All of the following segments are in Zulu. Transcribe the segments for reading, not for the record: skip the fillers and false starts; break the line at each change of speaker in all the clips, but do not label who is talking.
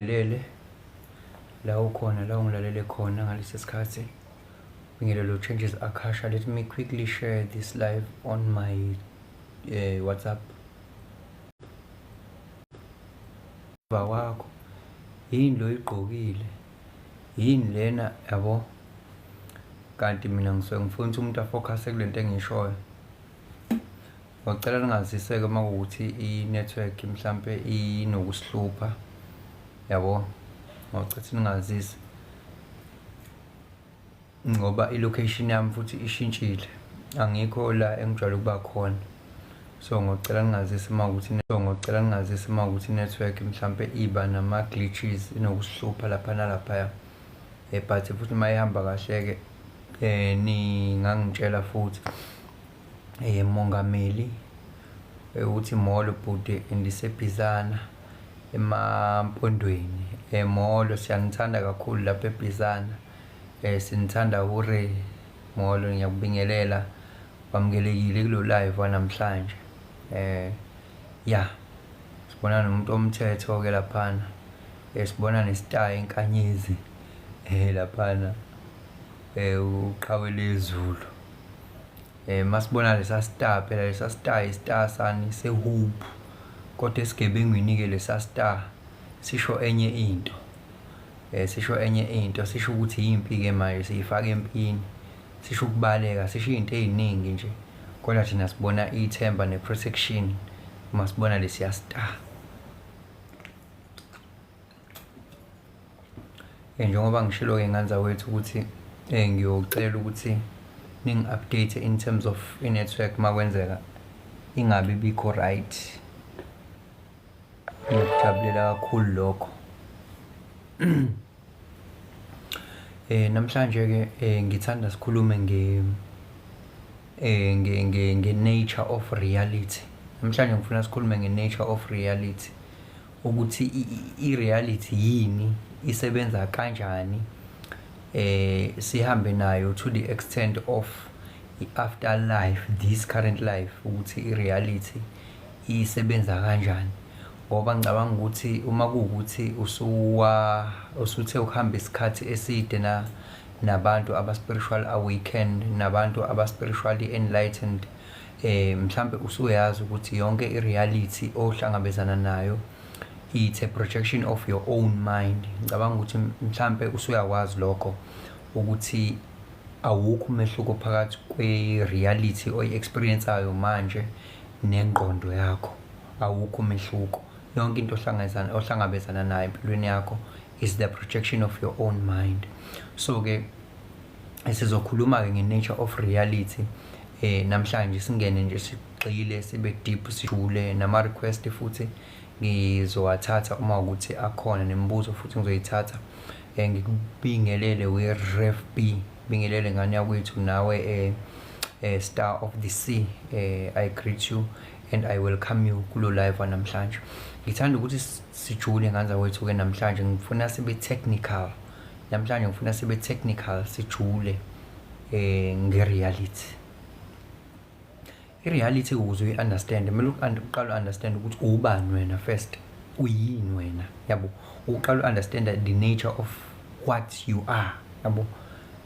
Lele la ukhona la ungilalele khona ngalesi sikhathi bingelelo changes akasha. Let me quickly share this live on my WhatsApp. Kwakho yini lo igqokile yini lena yabo, kanti mina ngisuke ngifuna ukuthi umuntu afocuse kulento engishoyo. Ngicela ningaziseke uma kuwukuthi i-network mhlampe inokusihlupha yabo, ngicela ningazise ngoba i-location yami futhi ishintshile, angikho la engijwayele ukuba khona. So ngicela ningazise uma kuwukuthi, so ngicela ningazise uma kuwukuthi i-network mhlampe iba nama-glitches, inokusihlupha lapha nalaphaya. But futhi uma ihamba kahle-ke ningangitshela futhi. Mongameli uthi molo bhuti ndisebhizana emampondweni. Molo, siyanithanda kakhulu lapha eBhizana. Sinithanda hure. Molo, ngiyakubingelela, wamukelekile kulo live wanamhlanje. Ya, sibona nomuntu omthetho ke laphana. Sibona nestar inkanyezi laphana, uqhawe lezulu. Masibona lesa star, phela lesa star istar sani sehope, kodwa esigebengwini ke lesa star sisho enye into. Sisho enye into, sisho ukuthi impi ke manje siyifaka empini, sisho ukubaleka, sisho izinto eziningi nje, kodwa thina sibona ithemba ne-protection uma sibona lesiya star. Njengoba ngishilo-ke ngane zakwethu ukuthi ngiyocela ukuthi ningi-update in terms of i-network uma kwenzeka ingabi bikho right. Ngiyakujabulela kakhulu lokho. Namhlanje-ke ngithanda sikhulume nge nge nge nature of reality. Namhlanje ngifuna sikhulume nge nature of reality, ukuthi i-reality yini, isebenza kanjani, sihambe nayo to the extent of i-afterlife, this current life, ukuthi i-reality isebenza kanjani. Ngoba ngicabanga ukuthi uma kuwukuthi usuwa usuthe ukuhamba isikhathi eside na nabantu aba-spiritual awakened, nabantu aba-spiritually enlightened, mhlambe usuyazi ukuthi yonke i-reality ohlangabezana nayo it's a projection of your own mind. Ngicabanga ukuthi mhlambe usuyakwazi lokho, ukuthi awukho umehluko phakathi kwe-reality oyi-experience-ayo manje nengqondo yakho, awukho umehluko. Yonke into ohlangabezana nayo empilweni yakho is the projection of your own mind. So ke sizokhuluma ke nge-nature of reality namhlanje, singene nje sigxile, sibe deep, sijule. Nama request futhi ngizowathatha uma ukuthi akhona, nemibuzo futhi ngizoyithatha. Ngikubingelele we Ref B, bingelele ngane yakwethu, nawe Star of the Sea, I greet you and I welcome you kulo live namhlanje. Ngithanda ukuthi sijule ngane zakwethu ke namhlanje, ngifuna sibe technical namhlanje, ngifuna sibe technical, sijule nge-reality. I-reality, ukuze uyi-understand, kumele uqale u-understand ukuthi ubani wena first, uyini wena yabo, uqale u-understand the nature of what you are yabo,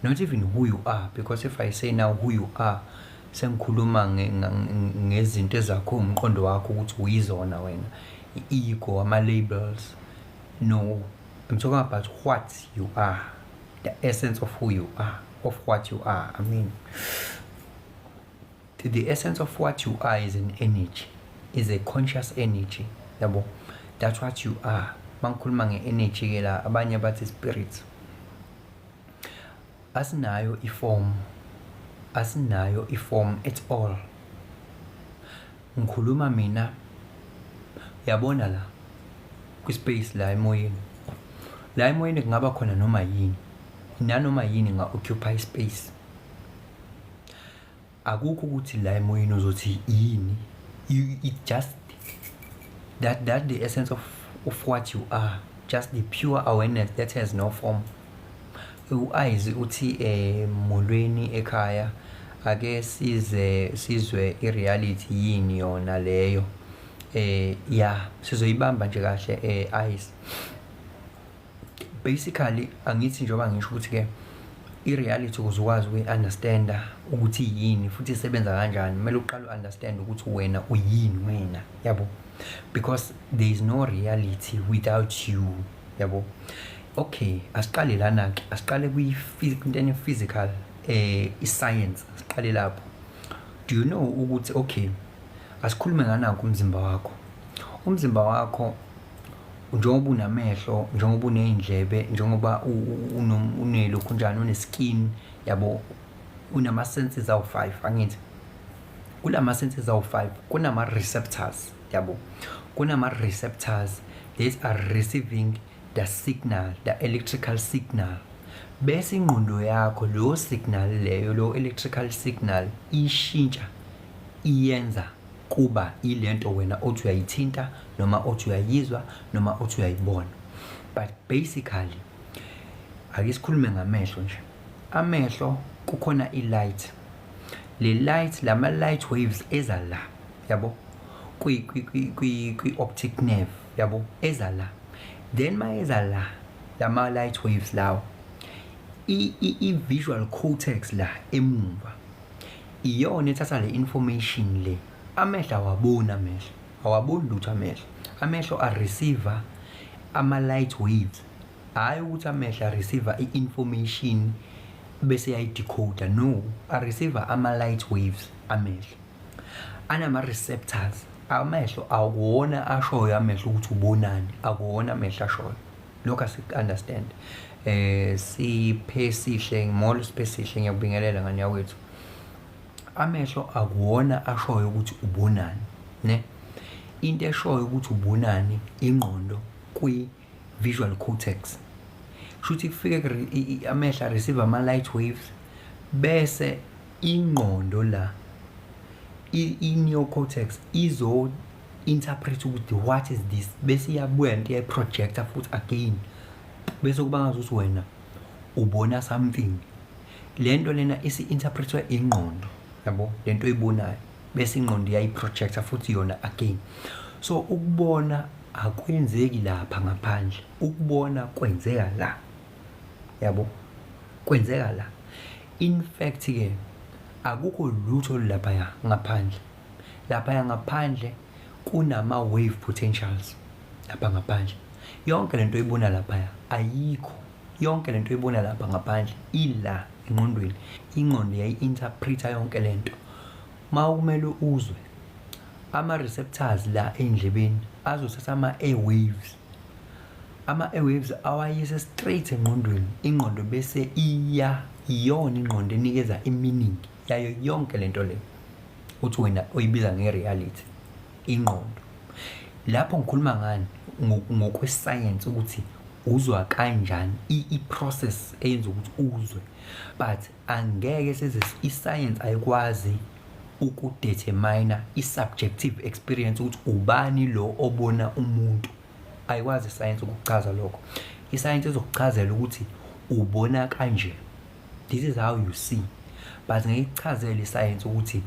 not even who you are, because if I say now who you are, sengikhuluma ngezinto ezakho umqondo wakho ukuthi uyizona wena, i-ego, ama-labels. No, I'm talking about what you are, the essence of who you are, of what you are. I mean, the essence of what you are is an energy, is a conscious energy yabo. That's what you are. Mangikhuluma nge-energy ke la, abanye bathi spirit. Asinayo iform, asinayo iform at all. Ngikhuluma mina, yabona la kwi-space la emoyeni, la emoyeni kungaba khona noma yini, nanoma yini nga-occupy space. Akukho ukuthi la emoyeni uzothi yini. It just that the essence of what you are, just the pure awareness that has no form. U-Aizi uthi molweni ekhaya, ake size sizwe i-reality yini yona leyo. Ya, sizoyibamba nje kahle Ice. Basically, angithi njengoba ngisho ukuthi ke i-reality, ukuze ukwazi ukuyi-understanda ukuthi yini futhi isebenza kanjani, kumele uqale u-understand ukuthi wena uyini wena, yabo, because there is no reality without you, yabo. Okay, asiqale lana-ke, asiqale kwinteni physical, i-science, siqale lapho. Do you know ukuthi, okay, asikhulume nganakho umzimba wakho. Umzimba wakho, njengoba unamehlo, njengoba uney'ndlebe, njengoba unelokhu njani, une-skin, yabo, unama-senses awu-5, angithi? Kulama senses awu-5 kunama-receptors, yabo, kunama-receptors that are receiving the signal, the electrical signal, bese ingqondo yakho leyo signal leyo, lo electrical signal, ishintsha iyenza kuba ilento wena othi uyayithinta noma othi uyayizwa noma othi uyayibona. But basically, ake sikhulume ngamehlo nje. Amehlo, kukhona i-light, le light, lama light waves eza la, yabo, kwi optic nerve, yabo, eza la. Then mayeza la lama light waves lawo, i visual cortex la emumva iyona ethatha le information le. Amehlo awaboni, amehlo awaboni lutho. Amehlo a-receive ama light waves, hayi ukuthi amehlo a-receive i-information bese yayi-decode. No, a-receive ama light waves. Amehlo anama receptors. Amehlo akuwona ashoyo amehlo ukuthi ubonani, akuwona amehlo ashoyo lokho. Asiku-understand. Siphe sihle, molo Siphe sihle, ngiyakubingelela ngane yakwethu. Amehlo akuwona ashoyo ukuthi ubonani, ne? Into eshoyo ukuthi ubonani ingqondo kwi-visual cortex. Shuthi kufike amehlo a-receive ama-light waves, bese ingqondo la, i-neocortex, izo interpret ukuthi what is this, bese iyabuya into iyayi-projecta futhi again, bese kuba ngazuthi wena ubona something. Lento lena isi-interpretwa ingqondo, yabo, lento oyibonayo, bese ingqondo iyayi-projecta futhi yona again. So ukubona akwenzeki lapha ngaphandle, ukubona kwenzeka la, yabo, kwenzeka la. In fact ke, akukho lutho laphaya ngaphandle. Laphaya ngaphandle kunama wave potentials lapha ngaphandle. Yonke lento oyibona laphaya ayikho. Yonke lento oyibona lapha ngaphandle ila engqondweni. Ingqondo yayi-interpreta yonke lento. Ma kumele uzwe, ama-receptors la ey'ndlebeni azothatha ama-air waves, ama-air waves awayise straight engqondweni. Ingqondo bese iya, iyona ingqondo enikeza i-meaning yayo yonke lento le uthi wena oyibiza nge-reality. Ingqondo lapho, ngikhuluma ngani ngokwesayensi ukuthi uzwa kanjani, i-process eyenza ukuthi uzwe. But angeke seze, i-science ayikwazi uku-determine i-subjective experience ukuthi ubani lo obona umuntu. Ayikwazi isayensi ukuchaza lokho. Isayensi izokuchazela ukuthi ubona kanje, this is how you see, but ngeke ikuchazele isayensi ukuthi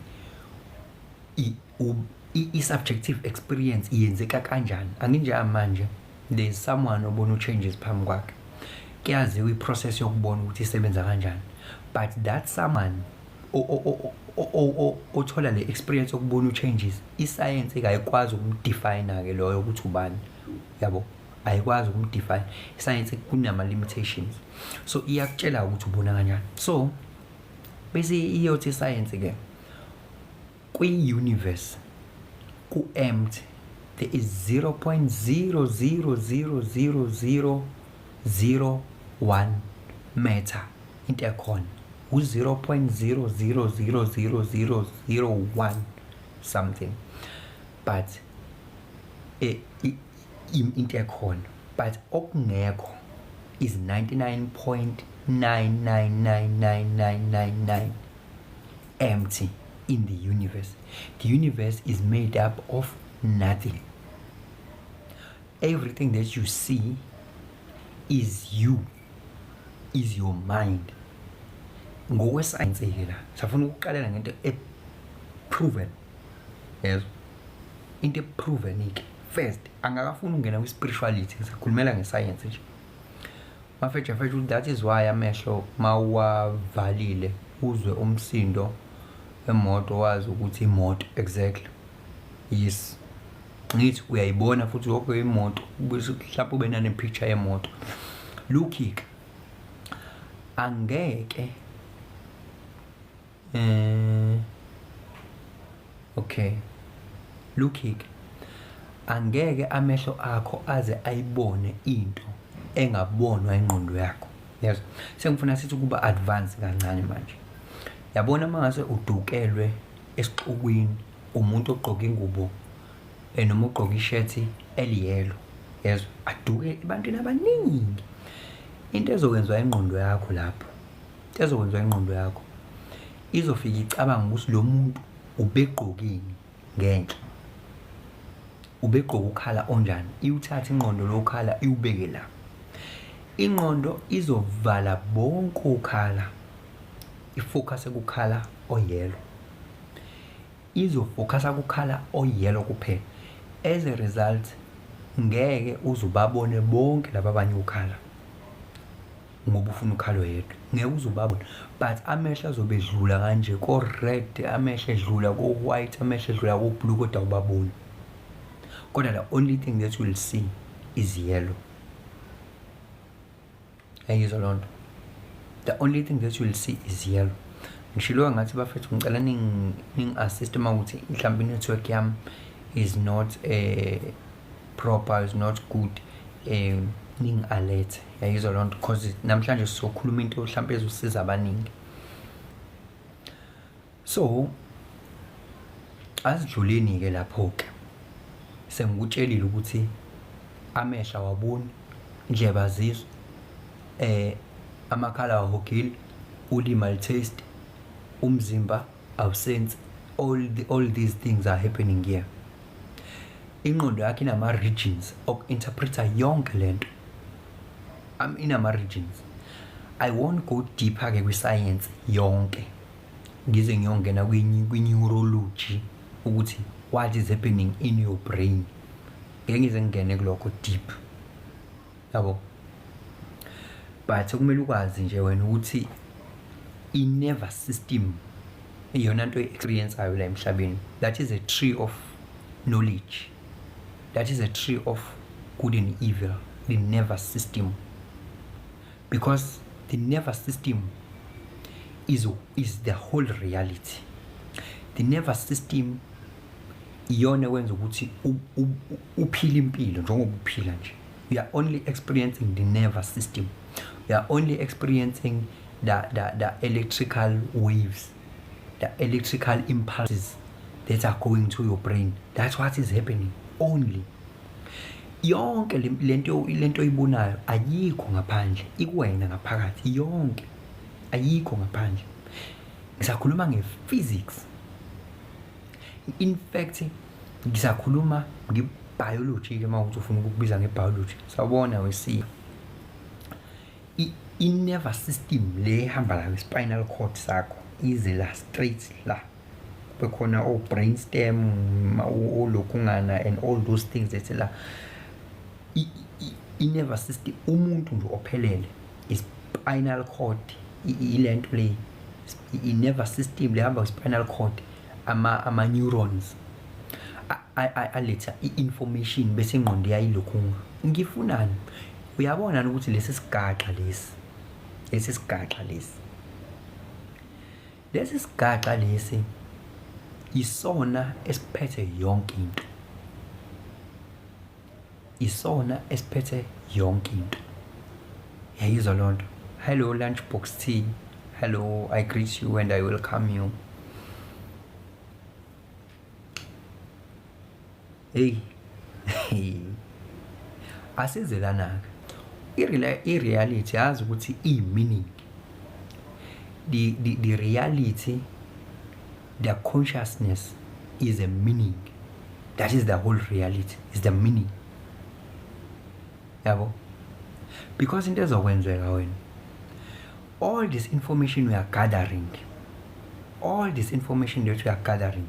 i-subjective experience iyenzeka kanjani. Anginjengamanje there is someone obona u-changes phambi kwakhe, kuyaziwa i-process yokubona ukuthi isebenza kanjani, but that someone othola le experience yokubona u-changes, isayensi ayikwazi ukum-define-ke loyo ukuthi ubani, yabo, ayikwazi ukum-define isayensi, kunama-limitations. So iyakutshela ukuthi ubona kanjani. So bese iyothi isayensi-ke kwi-universe ku-empty there is 0.0000001 matter. Into ekhona u-0.0000001 something, but into ekhona, but okungekho is 99.999999 empty in the universe. The universe is made up of nothing. Everything that you see is you, is your mind. Ngokwesayensi ke la, safuna ukuqalela ngento e-proven, yezwa, into e-proven ke first. Angakafuni ukungena kwi-spirituality, ngisakhulumela ngesayensi nje. Mafethu, that is why amehlo mawuwavalile uzwe umsindo emoto, wazi ukuthi imoto exactly. Yes, ngithi uyayibona futhi yonke imoto, bese mhlawumbe ube nane picture yemoto. Look, angeke okay, look, angeke amehlo akho aze ayibone into engabonwa ingqondo yakho. Yes, sengifuna sithi ukuba advance kancane manje. Yabona, mangase udukelwe esixukwini umuntu ogqoka ingubo noma ugqoka ishethi eli-yellow, yezwa, aduke ebantwini abaningi, into ezokwenziwa ingqondo yakho lapho, into ezokwenziwa ingqondo yakho, izofika icabanga ukuthi lo muntu ubegqokini ngenhla, ubegqoka u-colour onjani. Iwuthathe ingqondo lo colour, iwubeke la. Ingqondo izovala bonke u-colour, i-focus ku-colour o-yellow, izo-focusa ku-colour o-yellow kuphela. As a result, ngeke uze ubabone bonke laba abanye u-colour, ngoba ufuna u-colour oyedwa. Ngeke uze ubabone, but amehlo azobe edlula kanje ko-red, amehlo edlula ko-white, amehlo edlula ko-blue, kodwa awubaboni. Kodwa the only thing that you will see is yellow. Ayizwa loo nto? The only thing that you will see is yellow. Ngishilo ngathi, bafethu, ngicela ningi-assist uma ukuthi mhlawumbe i-network yami is not proper, is not good, ningi-alert. Yayizwa loo nto? Because namhlanje sizokhuluma into mhlawumbe ezosiza abaningi. So asidluleni-ke lapho-ke. Sengikutshelile ukuthi amehlo awaboni, indlebe azizwa, amakhala awahogile, ulimi alu-taste, umzimba awusensi. All these things are happening here. Ingqondo yakho inama-regions oku-interpreta yonke lento, inama-regions. I won't go deeper-ke kwi-science yonke, ngize ngiyongena kwi-neurology ukuthi what is happening in your brain. Ngeke ngize ngingene kulokho deep, yabo, but kumele ukwazi nje wena ukuthi i-nervous system iyona nto oyi-experience-ayo la emhlabeni. That is a tree of knowledge, that is a tree of good and evil, the nervous system, because the nervous system is the whole reality. The nervous system iyona ekwenza ukuthi uphile impilo njengoba uphila nje. You are only experiencing the nervous system, you are only experiencing the electrical waves, the electrical impulses that are going to your brain. That's what is happening only. Yonke lento oyibonayo ayikho ngaphandle, ikuwena ngaphakathi yonke, ayikho ngaphandle. Ngisakhuluma nge-physics, in fact ngisakhuluma nge-biology-ke, uma ukuthi ufuna ukukubiza nge-biology. Sawubona wesiya. I-nervous system le ehamba la kwi-spinal cord sakho, ize la straight la, kube khona o-brain stem, olokhungana and all those things ethi la. I-nervous system, umuntu nje ophelele, i-spinal cord, ilento le, i-nervous system lehamba kwi-spinal cord, ama-neurons aletha i-information, bese ingqondo iyayilokhunga ngifunani. Uyabona ukuthi lesi sigaxa lesi sigaxa lesi sigaxa lesi isona esiphethe yonke into, isona esiphethe yonke into. Yayizwa loo nto? Hello, Lunchbox T, hello, I greet you and I welcome you. Hey, asizelana-ke. I-reality, yazi ukuthi iyi-meaning, the reality, the consciousness is a meaning. That is the whole reality, is the meaning, yabo. Because into ezokwenzeka wena, all this information we are gathering, all this information that we are gathering,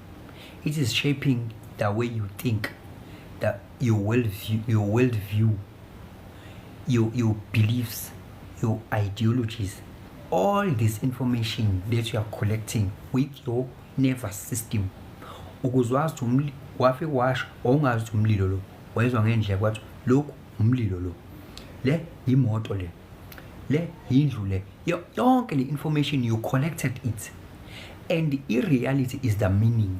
it is shaping the way you think, the your world view, your world view, your beliefs. your ideologies, all this information that you are collecting with your nervous system, ukuze wazi ukuthi wafika washo, wawungazi ukuthi umlilo lo, wezwa ngendlebe kwathi lokhu umlilo lo, le imoto le, le yindlu le, yonke le information you collected it, and i-reality is the meaning.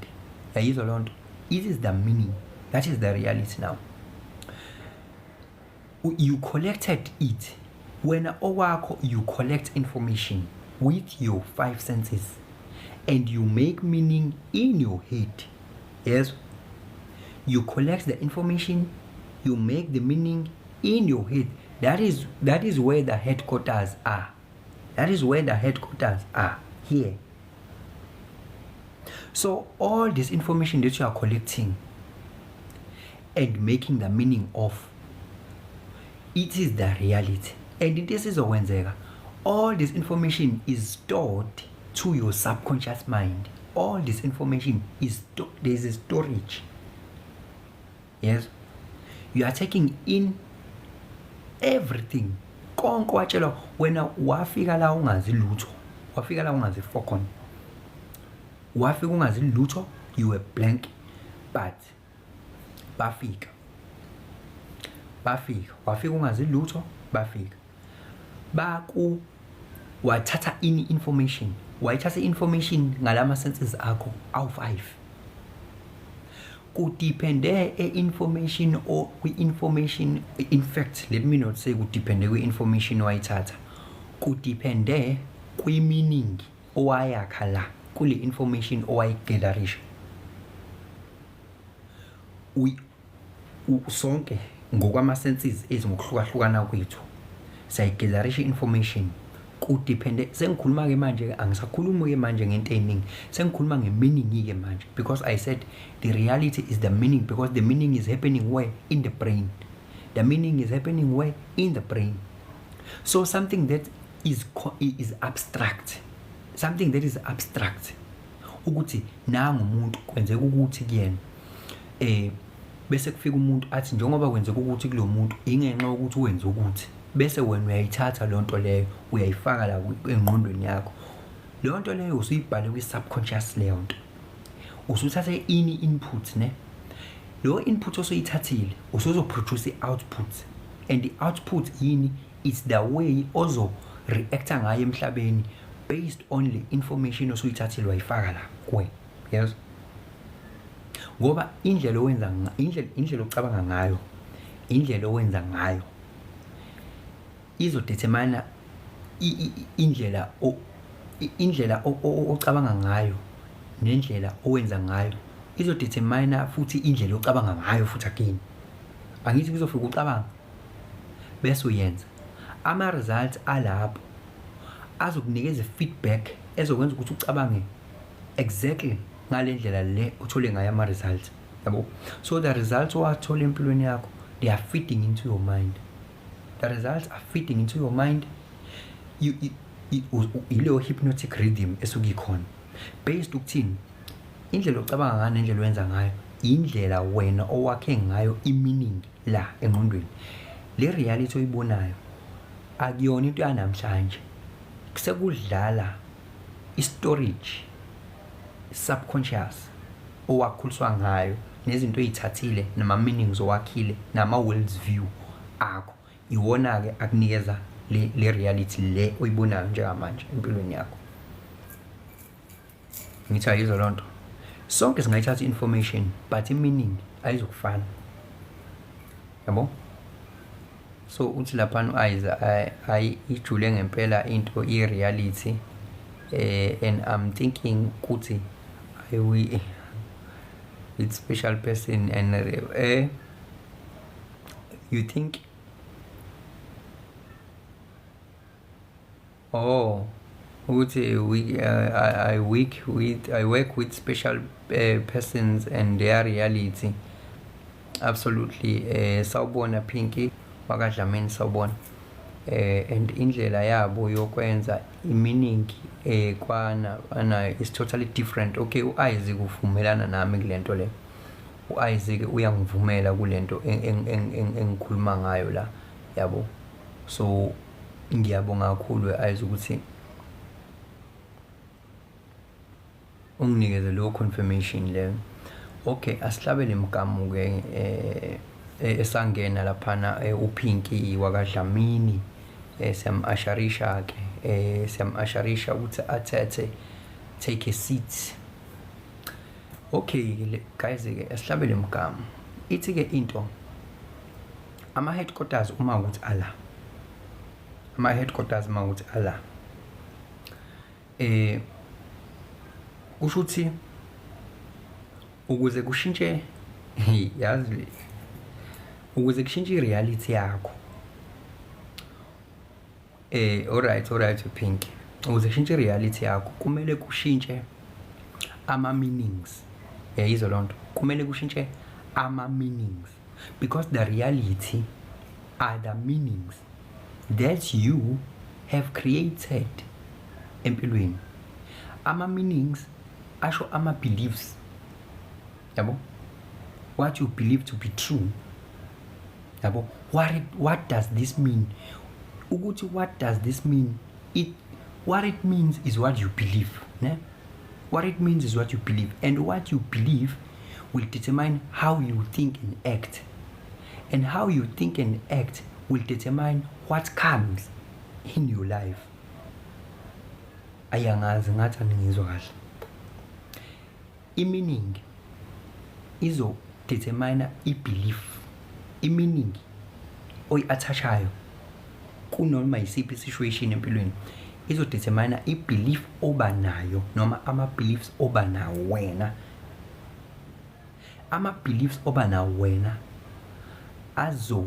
Yayizwa loo nto? It is the meaning, that is the reality. Now you collected it, wena okwakho you collect information with your five senses and you make meaning in your head. Yes, you collect the information, you make the meaning in your head. That is where the headquarters are. That is where the headquarters are, here. So all this information that you are collecting and making the meaning of it is the reality. And into esizokwenzeka, all this information is stored to your subconscious mind. All this information is, there's a storage. Yes, you are taking in everything, konke watshelwa wena. Wafika la ungazi lutho, wafika la ungazi fokon, wafika ungazi lutho, you were blank. But bafika, bafika, wafika ungazi lutho, bafika baku wathatha ini information, wayithatha information ngalama senses akho awu5. Kudepende e-information or kwi-information, in fact, let me not say kudepende kwi-information wayithatha, kudepende kwi-meaning owayakha la kule information owayigatherisha. Sonke ngokwama-senses ethu, ngokuhlukahlukana kwethu, siyayigatherisha i-information. Kudepende, sengikhuluma-ke manje, angisakhulumi-ke manje ngento ey'ningi, sengikhuluma nge-meaning-ke manje, because I said the reality is the meaning, because the meaning is happening where? In the brain. The meaning is happening where? In the brain. So something that is abstract, something that is abstract, ukuthi nangu umuntu kwenzeka ukuthi kuyena, bese kufika umuntu athi njengoba kwenzeka ukuthi kulo muntu ingenxa yokuthi wenze ukuthi, bese wena uyayithatha leyo nto leyo, uyayifaka la engqondweni yakho. Leyo nto leyo usuyibhale kwi-subconscious. Leyo nto usuthathe ini input ne, leyo input osuyithathile usuzoproduce i-output, and i-output yini? It's the way ozo reacta ngayo emhlabeni based on le information osuyithathile wayifaka la kuwena. Yes, ngoba indlela owenza indlela ocabanga ngayo, indlela owenza ngayo izodetermine indlela ocabanga ngayo nendlela owenza ngayo izodetermine futhi indlela ocabanga ngayo futhi again. Angithi kuzofika ucabanga bese uyenza, ama-results alapho azokunikeza i-feedback ezokwenza ukuthi ucabange exactly ngale ndlela le uthole ngayo ama-results, yabo. So the results owathola empilweni yakho, they are feeding into your mind. The results are feeding into your mind. Ileyo hypnotic rhythm esuke ikhona based ukuthini? Indlela ocabanga ngayo nendlela owenza ngayo, indlela wena owakhe ngayo i-meaning la engqondweni. Le reality oyibonayo akuyona into yanamhlanje, sekudlala i-storage subconscious owakhuliswa ngayo nezinto oyithathile nama-meanings owakhile nama-worlds view akho. Iwona-ke akunikeza le reality le oyibonayo njengamanje empilweni yakho. Ngithi ayizwa loo nto. Sonke singayithatha i-information, but i-meaning ayizokufana, yabo. So uthi laphana u-Isa, ayi, ijule ngempela into i-reality, and I'm thinking ukuthi I we with special person and you think, oh, ukuthi we I work with special persons and their reality. Absolutely. Sawubona Pinky wakaDlamini, sawubona. And indlela yabo yokwenza i-meaning kwana anayo is totally different. Okay, u-Isaac uvumelana nami kulento le. U-Isaac uyangivumela kulento engikhuluma ngayo la, yabo. So Ngiyabonga kakhulu eyes ukuthi unginikeze leyo confirmation leyo. Okay, asihlabele mgamu ke esangena laphana uPinky wakaDlamini, siyam-asharisha ke, siyam-asharisha ukuthi athethe, take a seat. Okay guys ke, asihlabele mgamu. Ithi ke into ama headquarters uma ukuthi ala, ama headquarters uma ukuthi ala, kusho ukuthi ukuze kushintshe, yazi, ukuze kushintshe i-reality yakho, alright Pink, ukuze kushintshe i-reality yakho kumele kushintshe ama meanings. Yayizwa lonto? Kumele kushintshe ama meanings, because the reality are the meanings that you have created empilweni. Ama meanings asho ama beliefs, yabo, what you believe to be true, yabo. What does this mean? Ukuthi what does this mean, it what it means is what you believe, ne? What it means is what you believe, and what you believe will determine how you think and act, and how you think and act will determine what comes in your life. Ayangazi, ngathi aningizwa kahle. I-meaning izo determine i-belief. I-meaning oyi-attach-ayo kunoma yisiphi situation empilweni izodetermine i-belief oba nayo, noma ama-beliefs oba nawo wena. Ama-beliefs oba nawo wena azo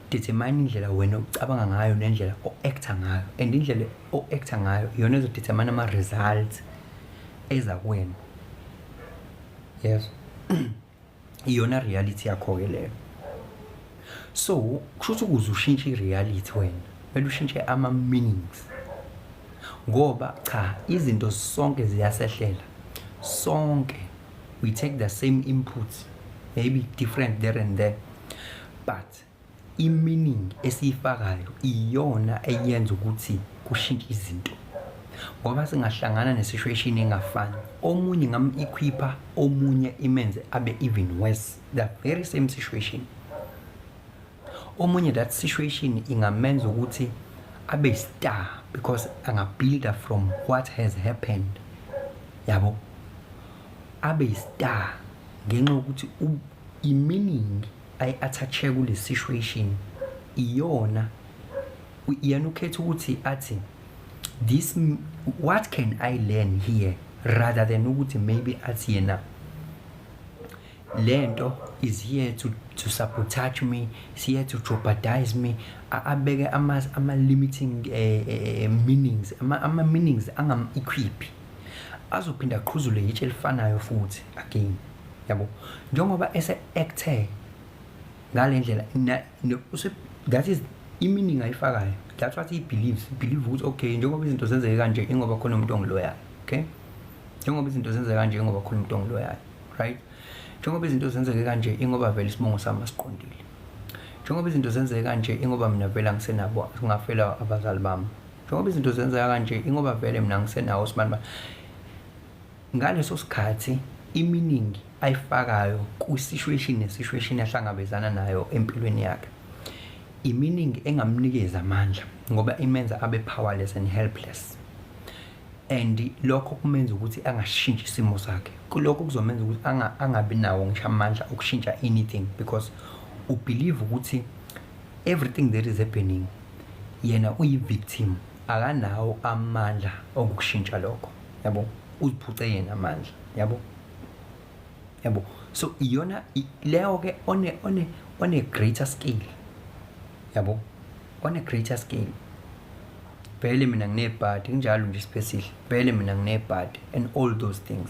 determine indlela wena ocabanga ngayo nendlela o-acta ngayo, and indlela o-acta ngayo iyona ezodetermine ama-results eza kuwena. Yes, iyona reality yakho-ke leyo. So kusho ukuthi ukuze ushintshe i-reality wena kumele ushintshe ama-meanings, ngoba cha, izinto sonke ziyasehlela sonke. We take the same inputs, maybe different there and there, but i-meaning esiyifakayo iyona eyenza ukuthi kushintshe izinto, ngoba singahlangana ne-situation engafani, omunye ngam-equipa, omunye imenze abe even worse, the very same situation. Omunye that situation ingamenza ukuthi abe star because angabuilda from what has happened, yabo, abe star ngenxa yokuthi i-meaning ayi-attache kule situation iyona yena ukhetha ukuthi athi, this, what can I learn here, rather than ukuthi maybe athi yena lento is here to sabotage me, is here to jeopardize me. Abeke ama limiting meanings, ama meanings angam equip, azophinda aqhuzule itshe elifanayo futhi again, yabo, njengoba ese acte ngale ndlela that is i-meaning ayifakayo. That's what he believes. He believe ukuthi okay, njengoba izinto zenzeke kanje, ingoba khona umuntu ongiloyayo. Okay, njengoba izinto zenzeka kanje, ingoba khona umuntu ongiloyayo, right? Njengoba izinto zenzeke kanje, ingoba vele isibongo sami asiqondile. Njengoba izinto zenzeke kanje, ingoba mina vele angisenabo, ngafela abazali bami. Njengoba izinto zenzeka kanje, ingoba vele mina ngisenawo sibani bani. Ngaleso sikhathi i-meaning ayifakayo ku-situation ne-situation ahlangabezana nayo empilweni yakhe, i-meaning engamnikeza amandla, ngoba imenza abe powerless and helpless, and lokho kumenza ukuthi angashintshi isimo sakhe. Kulokho kuzomenza ukuthi angabi nawo ngisho amandla okushintsha anything, because ubelieve ukuthi everything that is happening yena uyi-victim, akanawo amandla okukushintsha lokho, yabo. Uziphuce yena amandla, yabo. So iyona leyo ke on a greater scale, yabo, on a greater scale. Vele mina nginebhadi, kunjalo nje, Siphesihle, vele mina nginebhadi and all those things.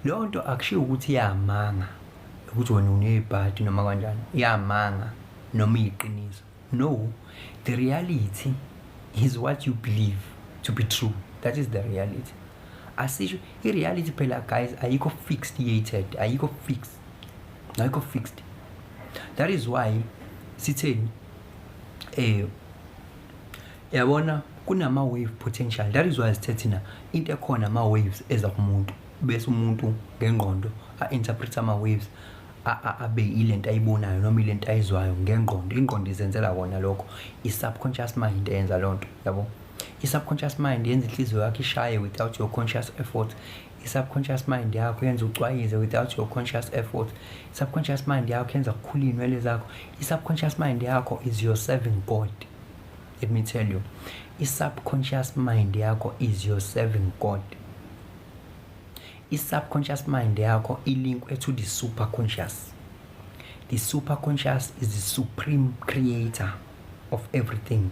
Leyo nto akushiwo ukuthi iyamanga ukuthi wena unebhadi noma kanjani, iyamanga noma iyiqiniso. No, the reality is what you believe to be true. That is the reality. Asisho i-reality phela guys, ayikho fixed, ayikho fixed, ayikho fixed. That is why sitheni, Yabona, kunama-wave potential. That is why sithe thina into ekhona ama-waves eza kumuntu, bese umuntu ngengqondo a-interpret ama-waves abe ilento ayibonayo noma ilento ayizwayo ngengqondo. Ingqondo izenzela kona lokho, i-subconscious mind eyenza loo nto, yabo. I-subconscious mind yenza inhliziyo yakho ishaye without your conscious effort. I-subconscious mind yakho yenza ucwayize without your conscious effort. I-subconscious mind yakho yenza kukhula iy'nwele zakho. I-subconscious mind yakho is your serving God. Let me tell you, i-subconscious mind yakho is your serving God. I-subconscious mind yakho ilinkwe to the superconscious. The superconscious is the supreme creator of everything.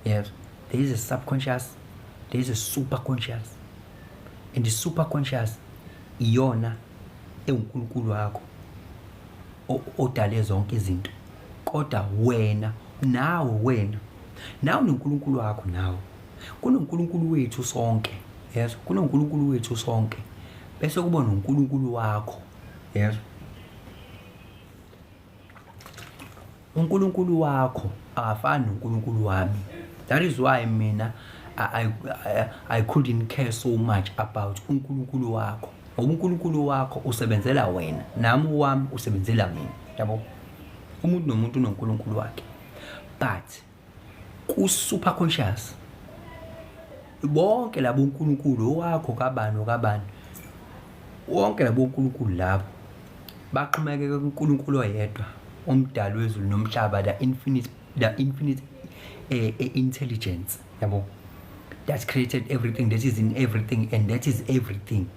Yes, there is a subconscious, there is a superconscious, and the superconscious iyona ewuNkulunkulu wakho odale zonke izinto. Kodwa wena nawe, wena nawe unoNkulunkulu wakho, nawe kunoNkulunkulu wethu sonke. Yes, kunoNkulunkulu wethu sonke, bese kuba noNkulunkulu wakho. Yes, uNkulunkulu wakho akafani noNkulunkulu wami. That is why mina I couldn't care so much about uNkulunkulu wakho, ngoba uNkulunkulu wakho usebenzela wena, nami wami usebenzela mina, yabo. Umuntu nomuntu unoNkulunkulu wakhe, but ku-super conscious bonke labo uNkulunkulu owakho kabani okabani, wonke labo uNkulunkulu labo baxhumekeke kuNkulunkulu oyedwa, omdali wezulu nomhlaba, the infinite intelligence, yabo, that created everything, that is in everything and that is everything.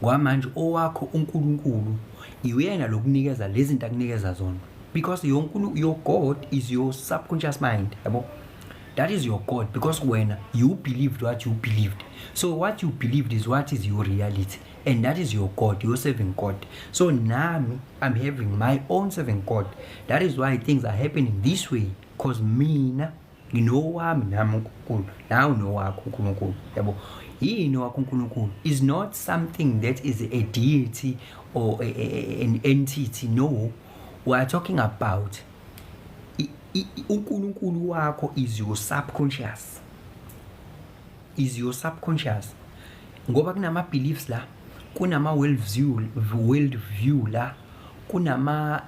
Kwamanje owakho uNkulunkulu iwena lokunikeza lezi zinto akunikeza zona, because your God is your subconscious mind, yabo. That is your God, because wena you believed what you believed, so what you believed is what is your reality, and that is your God, your serving God. So nami I'm having my own serving God. That is why things are happening this way, because mina nginowami nami uNkulunkulu, nawe unowakho uNkulunkulu, yabo. Yini wakho uNkulunkulu is not something that is a deity or an entity. No, we are talking about uNkulunkulu wakho is your subconscious, is your subconscious, ngoba kunama beliefs la, kunama world view la, kunama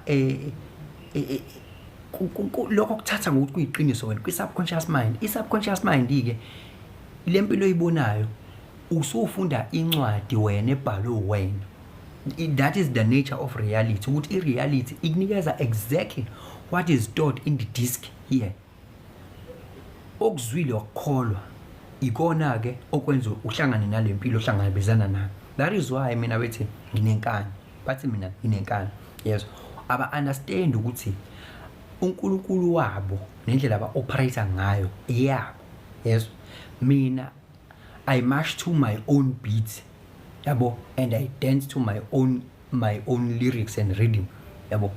lokho kuthatha ngokuthi kuyiqiniso wena kwi-subconscious mind. I-subconscious mind ke le mpilo oyibonayo, usufunda incwadi wena ebhalwe wena. That is the nature of reality, ukuthi i-reality ikunikeza exactly what is stored in the disk here. Okuzwile wakukholwa ikona ke okwenza uhlangane nalempilo ohlangabezana nayo. That is why mina bethi nginenkani, bathi mina nginenkani. Yes, aba understand ukuthi uNkulunkulu wabo nendlela aba operate ngayo eyabo. Yes, mina I march to my own beat, yabo, and I dance to my own lyrics and rhythm, yabo.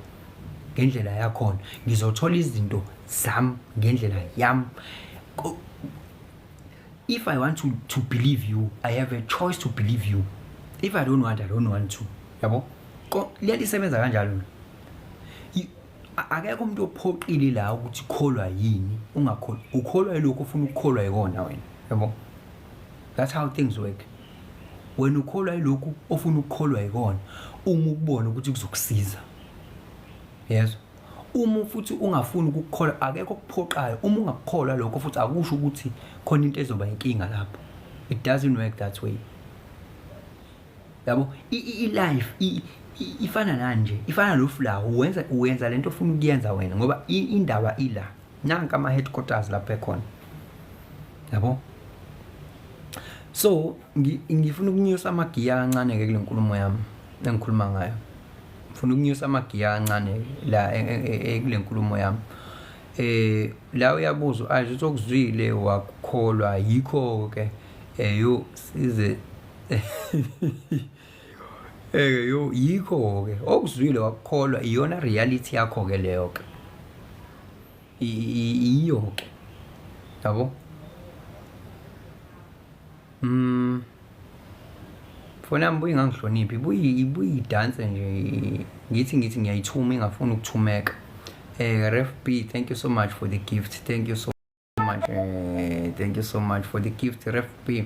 Ngendlela yakhona ngizothola izinto zami ngendlela yami. If I want to believe you, I have a choice to believe you. If I don't want, I don't want to, yabo. Lento isebenza kanjalo. Akekho umuntu ophoqile la ukuthi kholwa yini, ungakholwa. Ukholwa yilokho ufuna ukukholwa yikona wena, yabo. That's how things work. Wena ukholwa yilokhu ofuna ukukholwa yikona uma ukubona ukuthi kuzokusiza. Yes, uma futhi ungafuni ukukholwa, akekho okuphoqayo. Uma ungakukholwa lokho futhi, akusho ukuthi khona into ezoba inkinga lapho. It doesn't work that way, yabo. I-life ifana nani nje, ifana nofulawa. Uwenza lento ofuna ukuyenza wena, ngoba indaba ila nanka ama headquarters lapha ekhona, yabo. So ngifuna ukunyusa amagiya kancane ke kule nkulumo yami engikhuluma ngayo. Ngifuna ukunyusa amagiya kancane la kule nkulumo yami. La uyabuzwa aje ukuthi okuzwile wakukholwa yikho ke. Yo size yo yikho ke okuzwile wakukholwa, iyona reality yakho ke leyo ke, iyo ke, yabo. Foni yami buye ingangihloniphi, ibuye idanse nje. Ngithi ngiyayithuma, ingafuni ukuthumeka. Ref B, thank you so much for the gift. Thank you so much, thank you so much for the gift, Ref B.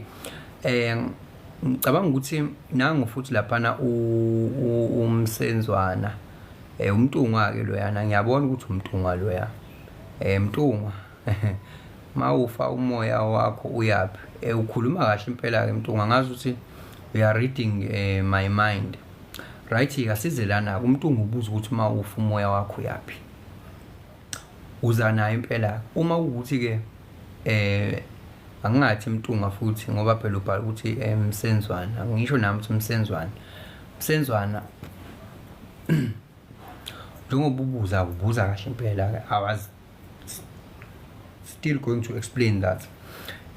Ngicabanga ukuthi nangu futhi laphana umsenzwana, uMtungwa ke loyana. Ngiyabona ukuthi uMtungwa loya. Mtungwa, mawufa umoya wakho uyaphi? Ukhuluma kahle impela ke, Mtungwa, ngazi ukuthi we are reading my mind, right? Asize lana, uMtungwa ubuza ukuthi uma ufa umoya wakho uyaphi. Uza nayo impela. Uma ukuthi ke angingathi Mtunga futhi, ngoba phela ubhala ukuthi emsenzwana, ngisho nami ukuthi umsenzwana, msenzwana. Njengoba ubuza kahle impela, I was still going to explain that.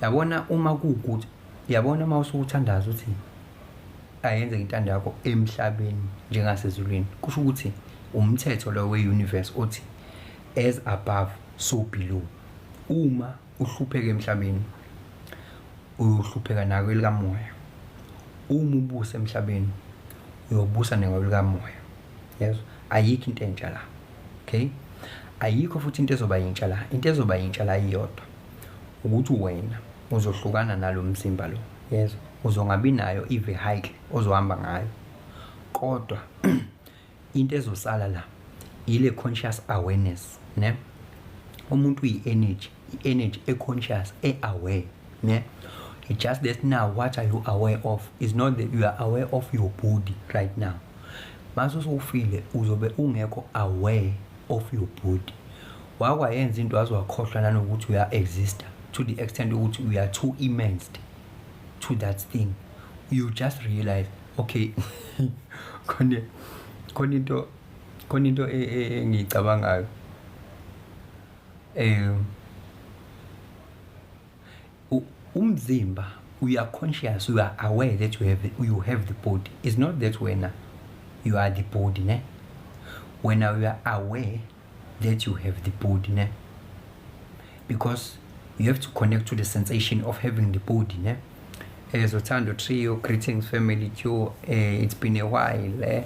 Yabona, uma kuwukuthi, yabona, uma usukuthandaza uthi ayenzeke intando yakho emhlabeni njengasezulwini, kusho ukuthi umthetho lo we-universe othi as above so below. Uma uhlupheka emhlabeni, uyohlupheka nako elikamoya. Uma ubusa emhlabeni, uyobusa nekwelikamoya. Yezwa, ayikho into entsha la. Okay, ayikho futhi into ezoba yintsha la. Into ezoba yintsha la iyodwa, ukuthi wena uzohlukana nalo mzimba lo. Yezwa, uzongabi nayo i-vehicle ozohamba ngayo, kodwa into ezosala la ile conscious awareness, ne? Umuntu uyi-energy, i-energy e-conscious, e-aware, ne? It's just that now what are you aware of is not that you are aware of your body right now. Mase usufile, uzobe ungekho aware of your body. Wakwayenza into waze wakhohlwa nanokuthi uya-exista, to the extent ukuthi we are too immersed to that thing, you just realize, okay, khona into engiyicabangayo. Umzimba, you are conscious, you are aware that you have the body. It's not that wena you are the body, ne? When you are aware that you have the body, ne? Because you have to connect to the sensation of having the body, ne? Zothando Trio, greetings family too. It's been a while, eh?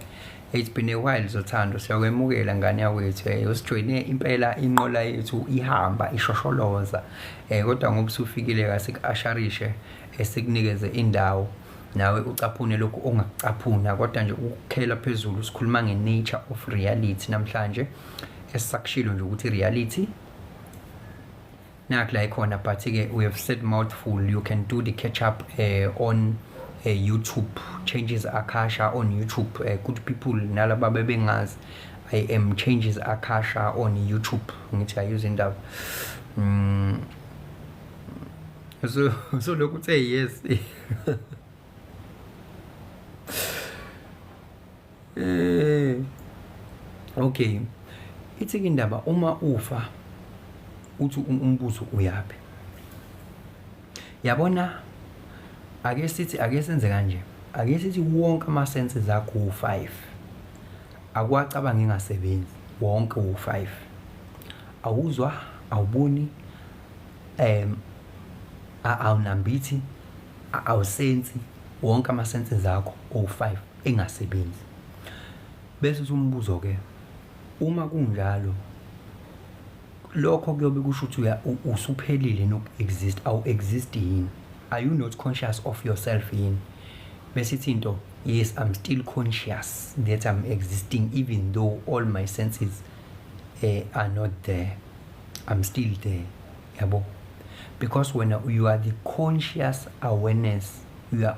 It's been a while, Zothando. Siyakwemukela, ngane yakwethu. Usijoyine impela inqola yethu ihamba ishosholoza. Kodwa ngoba usufikile, kasiku-asharishe, esikunikeze indawo nawe ucaphune lokhu ongakucaphuna. Kodwa nje ukukhela phezulu, sikhuluma nge-nature of reality namhlanje. Esisakushilo nje ukuthi reality nakho la ikhona, but ke we have said mouthful. You can do the catch up on YouTube, Changes Akasha on YouTube. Good people, nalaba bebengazi, I am Changes Akasha on YouTube. Ngithi ayuse indaba. So lokhu uthe yes. Okay, ithi indaba, uma ufa, uthi umbuzo uyaphi? Yabona, ake sithi, ake senze kanje, ake sithi wonke ama senses akho u5 akwacabanga engasebenzi, wonke u5, awuzwa, awuboni, awunambithi, awusensi, wonke ama senses akho o5 engasebenzi. Bese uthi umbuzo ke, uma kunjalo, lokho kuyobe kusho ukuthi usuphelile noku-exist, awu-exist yini? Are you not conscious of yourself yini? Bese ithi into, yes, I'm still conscious that I'm existing even though all my senses are not there. I'm still there, yabo? Because when you are the conscious awareness, you are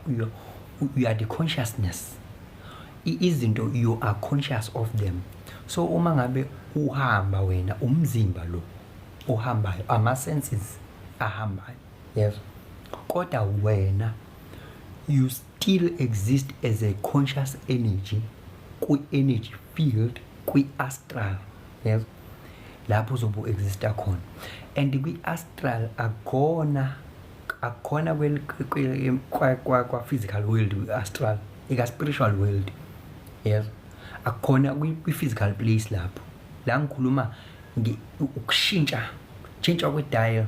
the consciousness. Izinto you are conscious of them. So uma ngabe uhamba wena, umzimba lo uhambayo, ama senses ahambayo, yes, kodwa wena you still exist as a conscious energy kwi-energy field, kwi-astral, yes, lapho uzobe u-exista khona. And kwi-astral akukhona kwa-physical world. Kwi-astral ika-spiritual world, yes, akukhona kwi-physical place. Lapho la ngikhuluma ukushintsha tshintsha kwe-dial,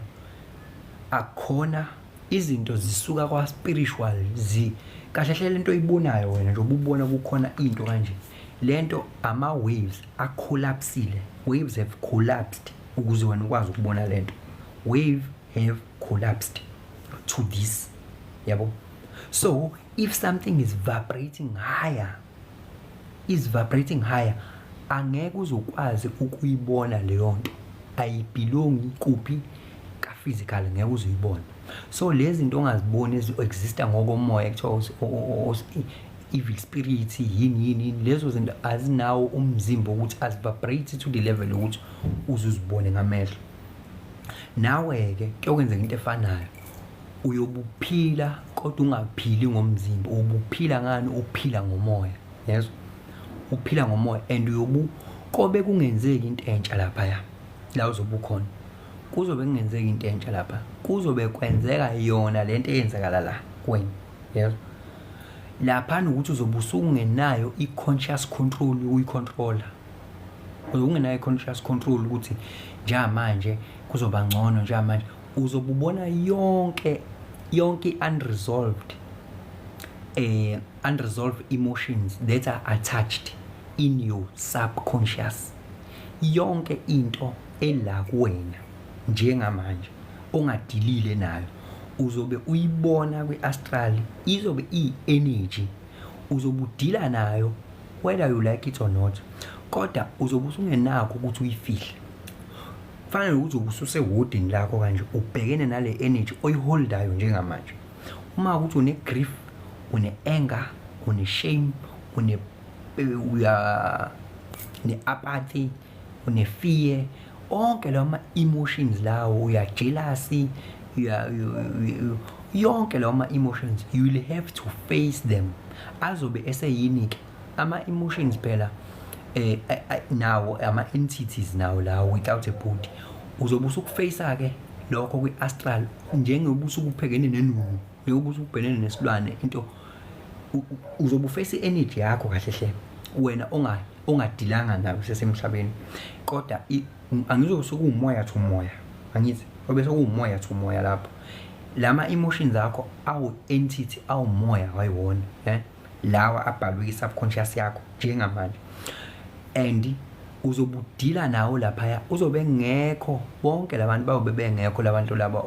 akukhona. Izinto zisuka kwa-spiritual zi kahle hle. Lento oyibonayo wena, njengoba ubona kukhona into kanje, lento ama-waves acollapsile, waves have collapsed ukuze wena ukwazi ukubona lento. Wave Have collapsed to this, yabo. So if something is vibrating higher, is vibrating higher, angeke uzokwazi ukuyibona leyo nto, ayibelongi kuphi ka-physical, ngeke uzuyibona. So lezi zinto ongaziboni ezi-exista ngokomoya, kuthiwa evil spirit, yini yini yini, lezo zinto azinawo umzimba ukuthi azivibrate to the level ukuthi uzuzibone ngamehlo. Nawe-ke kuyokwenzeka into efanayo, uyobuphila kodwa ungaphili ngomzimba. Ubuphila ngani? Uphila ngomoya, yezwa, uphila ngomoya. And uyobu kobe kungenzeki into entsha laphaya la uzobe ukhona, kuzobe kungenzeki into entsha lapha, kuzobe kwenzeka yona lento eyenzakala la kuwena, yezwa. Laphana ukuthi uzobe usungenayo i-conscious control yokuyicontrola, uzobe ungenayo i-conscious control ukuthi njengamanje kuzoba ngcono. Njengamanje uzobe ubona yonke yonke i-unresolved emotions that are attached in your subconscious, yonke into ela kuwena njengamanje ongadilile nayo uzobe uyibona kwi-astral, izobe iyi-energy, uzobe udila nayo whether you like it or not, kodwa uzobe usungenakho ukuthi uyifihle. Kufanele ukuthi ubususewodini lakho kanje, ubhekene nale energy oyiholdayo njengamanje. Uma ukuthi une-grief, une-anger, une-shame, une uya ne-apathy, une-fear, onke lawo ma-emotions lawo, uya jealousy, uya yonke lawo ma-emotions, you will have to face them. Azobe eseyini-ke ama-emotions phela nawo ama-entities nawo lawo without a body. Uzobe usukufacea-ke lokho kwi-astral njengoba usukubhekene nenunu, njengoba usubhekene nesilwane into, uzobe uface i-energy yakho kahle hle wena ongadilanga nayo sesemhlabeni. Kodwa angizobe sekuwumoya to moya, angithi obe sekuwumoya to moya lapho, lama emotions akho awu entity, awumoya wayiwona lawa abhalwe ki-subconscious yakho njengamanje, and uzobe udila nawo laphaya. Uzobe ngekho, bonke labantu bayobe bengekho, labantu laba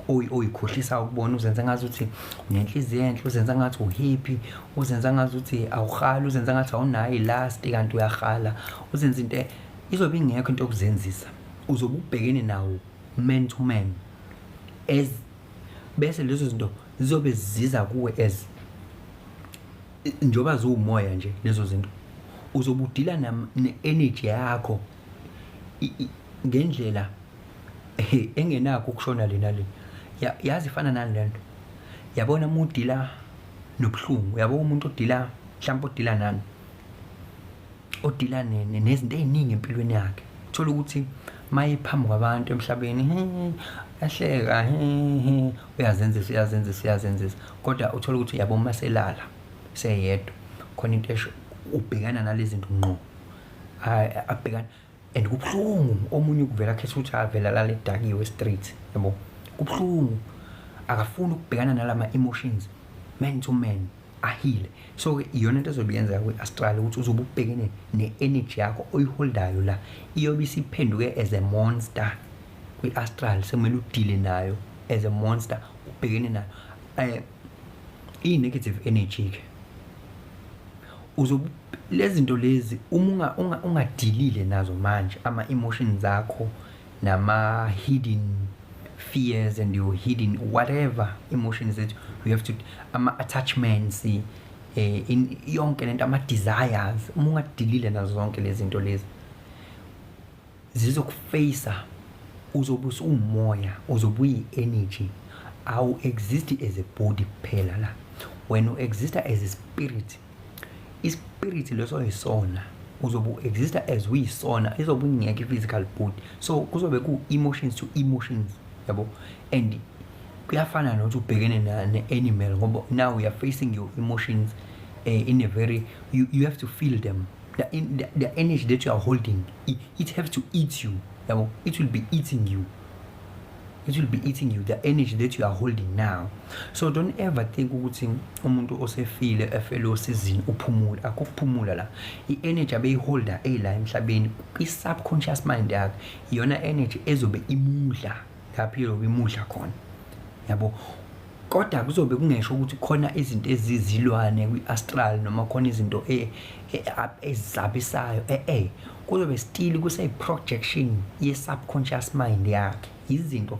oyikhohlisa ukubona, uzenza ngathi unenhliziyo enhle, uzenza ngathi uhappy, uzenza ngathi awuhali, uzenza ngathi awunayo ilust kanti uyahala, uzenza into, izobe ingekho into yokuzenzisa. Uzobe ubhekene nawo man to man as bese lezo zinto zizobe ziza kuwe as njengoba ziwumoya nje. Lezo zinto uzobe udila ne-energy yakho ngendlela engenakho ukushona lena le. Yazi ifana nani lento? Yabona uma udila nobuhlungu, yabo, umuntu odila mhlawumbe odila nani, odila nezinto ey'ningi empilweni yakhe, uthola ukuthi maye phambi kwabantu emhlabeni yahleka, uyazenzisa, uyazenzisa, uyazenzisa, kodwa uthola ukuthi, yabo, uma selala seyedwa khona into esho ubhekana nalezi zinto ngqo, abhekana and kubuhlungu. Omunye ukuvela akhetha ukuthi avela lala edakiwe street, yabo, kubuhlungu, akafuni ukubhekana nalama emotions man to man ahile. So iyona into ezobe yenzeka kwi-astral, ukuthi uzobe ubhekene ne-energy yakho oyiholdayo la, iyobe isiphenduke as a monster kwi-astral, sekumele udile nayo as a monster, ubhekene nayo i-negative energy ke. Uzobe lezi zinto lezi uma ungadilile nazo manje, ama-emotions akho nama-hidden fears and your hidden whatever emotions that you have to, ama-attachments, in yonke lento, ama-desires, uma ungadilile nazo zonke lezi zinto lezi zizokufacea. Uzobe usuwumoya, uzobe uyi-energy, awu-exist as a body kuphela la, wena u-exista as a spirit, ispirit leso yisona uzobe u-exista as uyisona, izobe ingekho i-physical body. So kuzobe ku-emotions to emotions, yabo, and kuyafana nokuthi ubhekene ne-animal, ngoba now you are facing your emotions in a very you have to feel them, the energy that you are holding, it have to eat you, yabo. It will be eating you, it will be eating you, the energy that you are holding now. So don't ever think ukuthi umuntu osefile, efele osizini, uphumula. Akukuphumula la, i-energy abeyiholda eyila emhlabeni, i-subconscious mind yakhe, iyona energy ezobe imudla. Lapho iyobe imudla khona, yabo. Kodwa kuzobe kungesho ukuthi khona izinto ezizilwane kwi-astral noma khona izinto ezisabisayo, e-e kuzobe still kuseyi-projection ye-subconscious mind yakhe, izinto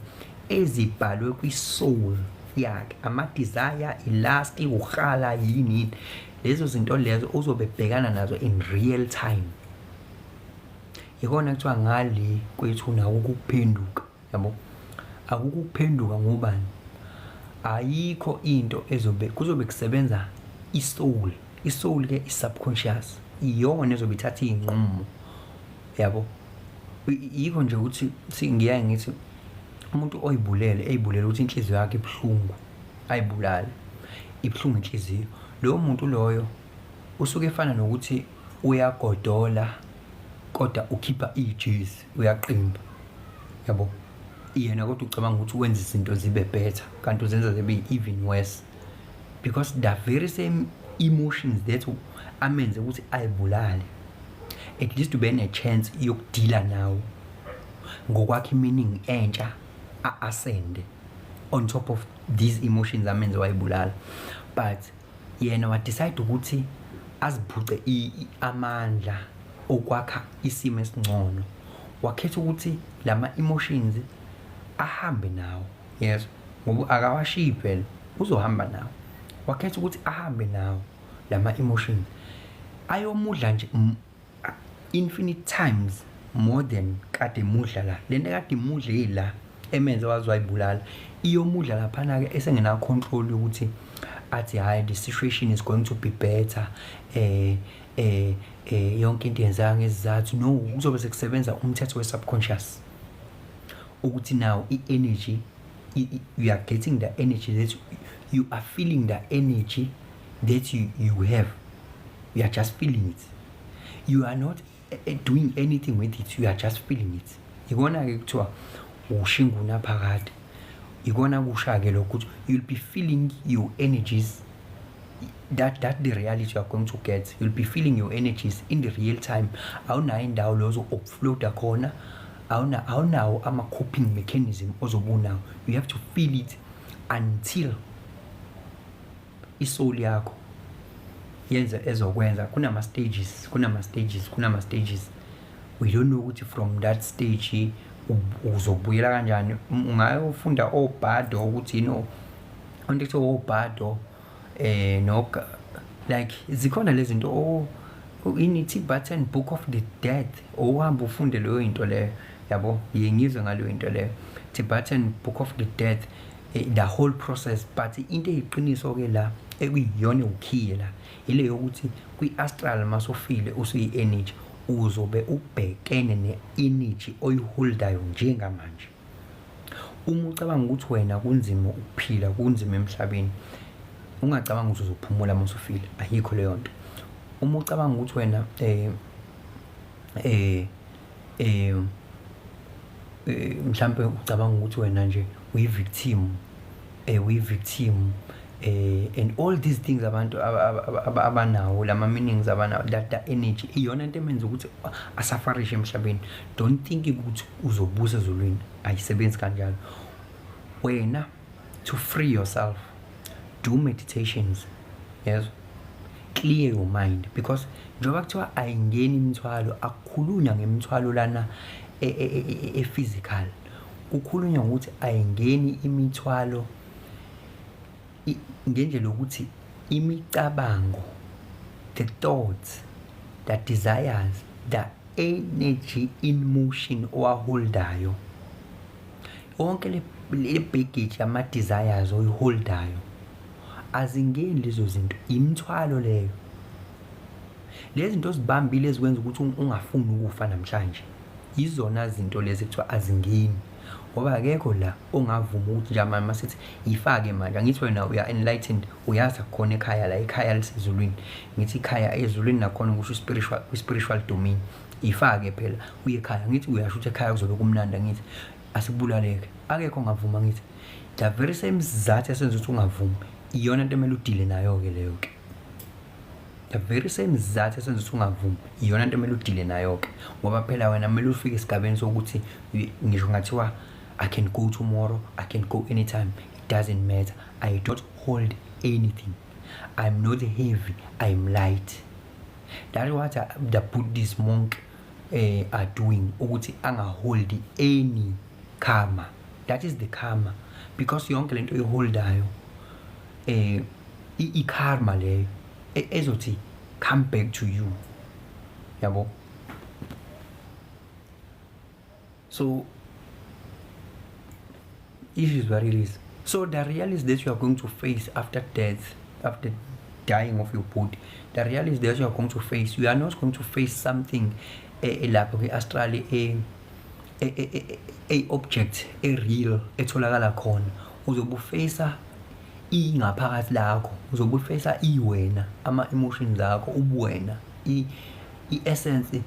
ezibhalwe kwi-soul yakhe, ama-desire, i-lust, uhala, yini yini, lezo zinto lezo uzobe bhekana nazo in real time. Ikona kuthiwa ngale kwethu nawo ukuphenduka, yabo. Akukho ukuphenduka ngobani, ayikho into ezobe kuzobe kusebenza i-soul. I-soul ke i-subconscious iyona ezobe ithatha iy'nqumo, yabo. Yikho nje ukuthi ngiyaye ngithi umuntu oyibulele, eyibulele ukuthi inhliziyo yakhe ibuhlungu, ayibulale, ibuhlungu inhliziyo, loyo muntu loyo usuke efana nokuthi uyagodola kodwa ukhipha ijezi, uyaqimba, yabo. Yena kodwa ucabanga ukuthi wenza izinto zibe better, kanti uzenza zibe even worse, because the very same emotions that amenze ukuthi ayibulale, at least ube ne-chance yokudila nawo ngokwakha i-meaning entsha, a-ascende on top of these emotions amenze wayibulala. But yena wa-decide ukuthi aziphuce amandla okwakha isimo esingcono, wakhetha ukuthi lama emotions ahambe nawo, yes, ngoba akawashiyi phela, uzohamba nawo. Wakhetha ukuthi ahambe nawo lama emotions, ayomudla nje infinite times more than kade mudla la. Lento kade imudle la emenze waze wayibulala, iyomudla laphana-ke esengena control yokuthi athi hhayi, the situation is going to be better, yonke into yenzeka ngesizathu. No, kuzobe sekusebenza umthetho we-subconscious ukuthi now i-energy, you are getting the energy that you are feeling, the energy that you have, you are just feeling it, you are not doing anything with it, you are just feeling it. Ikona-ke kuthiwa ushinguna phakade, ikona kusha-ke lokho ukuthi you'll be feeling your energies, that the reality you are going to get. You'll be feeling your energies in the real time. Awunayo indawo lo ozo-offloada khona, awunawo ama-coping mechanism ozobe unawo. You have to feel it until i-soul yakho yenze ezokwenza. Kunama-stages, kunama-stages, kunama-stages. We don't know ukuthi from that stage uzobuyela kanjani. Ungayofunda obhado ukuthi into ekuthiwa obhado, no, like zikhona lezi zinto, oh, ini, Tibetan Book of the Dead, owuhamba ufunde leyo into leyo, yabo. Yiye ngizwe ngaleyo into leyo, Tibetan Book of the Dead, the whole process. But into eyiqiniso ke la, ekuyiyona ukhiye la, ile yokuthi kwi-astral masufile usuyi-energy, uzobe ubhekene ne-energy oyiholdayo njengamanje. Uma ucabanga ukuthi wena kunzima ukuphila, kunzima emhlabeni, ungacabanga ukuthi uzophumula uma usufile, ayikho leyo nto. Uma ucabanga ukuthi wena mhlambe ucabanga ukuthi wena nje uyi-victim, uyi-victim, and all these things abantu abanawo lama meanings abanawo, that energy iyona into emenza ukuthi asufferishe emhlabeni. Don't think ukuthi uzobusa ezulwini, ayisebenzi kanjalo. Wena, to free yourself, do meditations, yes, clear your mind, because njengoba kuthiwa ayingeni imithwalo, akukhulunywa ngemithwalo lana e-physical, kukhulunywa ngokuthi ayingeni imithwalo ngendlela yokuthi imicabango, the thoughts, the desires, the energy in motion owaholdayo, yonke le baggage yama-desires oyiholdayo, azingeni lezo zinto, imithwalo leyo. Lezi zinto ozibambile ezikwenza ukuthi ungafuni ukufa namhlanje, yizona zinto lezi kuthiwa azingeni, ngoba akekho la ongavuma ukuthi nje manje masithi yifake manje. Angithi wena uya enlightened, uyazi akukhona ekhaya la, ikhaya lisezulwini. Ngithi ikhaya ezulwini nakhona kusho spiritual, spiritual domain. Ifake phela uye ekhaya, ngithi uyasho ukuthi ekhaya kuzobe kumnandi, angithi asikubulaleke, akekho ongavuma. Ngithi the very same sizathu esenza ukuthi ungavumi, iyona into emele udile nayo-ke leyo-ke. The very same sizathu esenza ukuthi ungavumi, iyona into emele udile nayo-ke, ngoba phela wena kumele ufike esigabeni sokuthi ngisho ngathiwa I can go tomorrow, I can go anytime, it doesn't matter. I don't hold anything. I'm not heavy, I'm light. That is what the Buddhist monk are doing, ukuthi angaholdi any karma. That is the karma, because yonke lento oyiholdayo i-karma leyo ezothi come back to you, yabo. So it is what it is. So the reality that you are going to face after death, after dying of your body, the reality that you are going to face, you are not going to face something lapho kwi-astral, a object a real etholakala khona. Uzobe ufacea ingaphakathi lakho, uzobe ufacea iwena, ama-emotions akho, ubuwena, i-essence,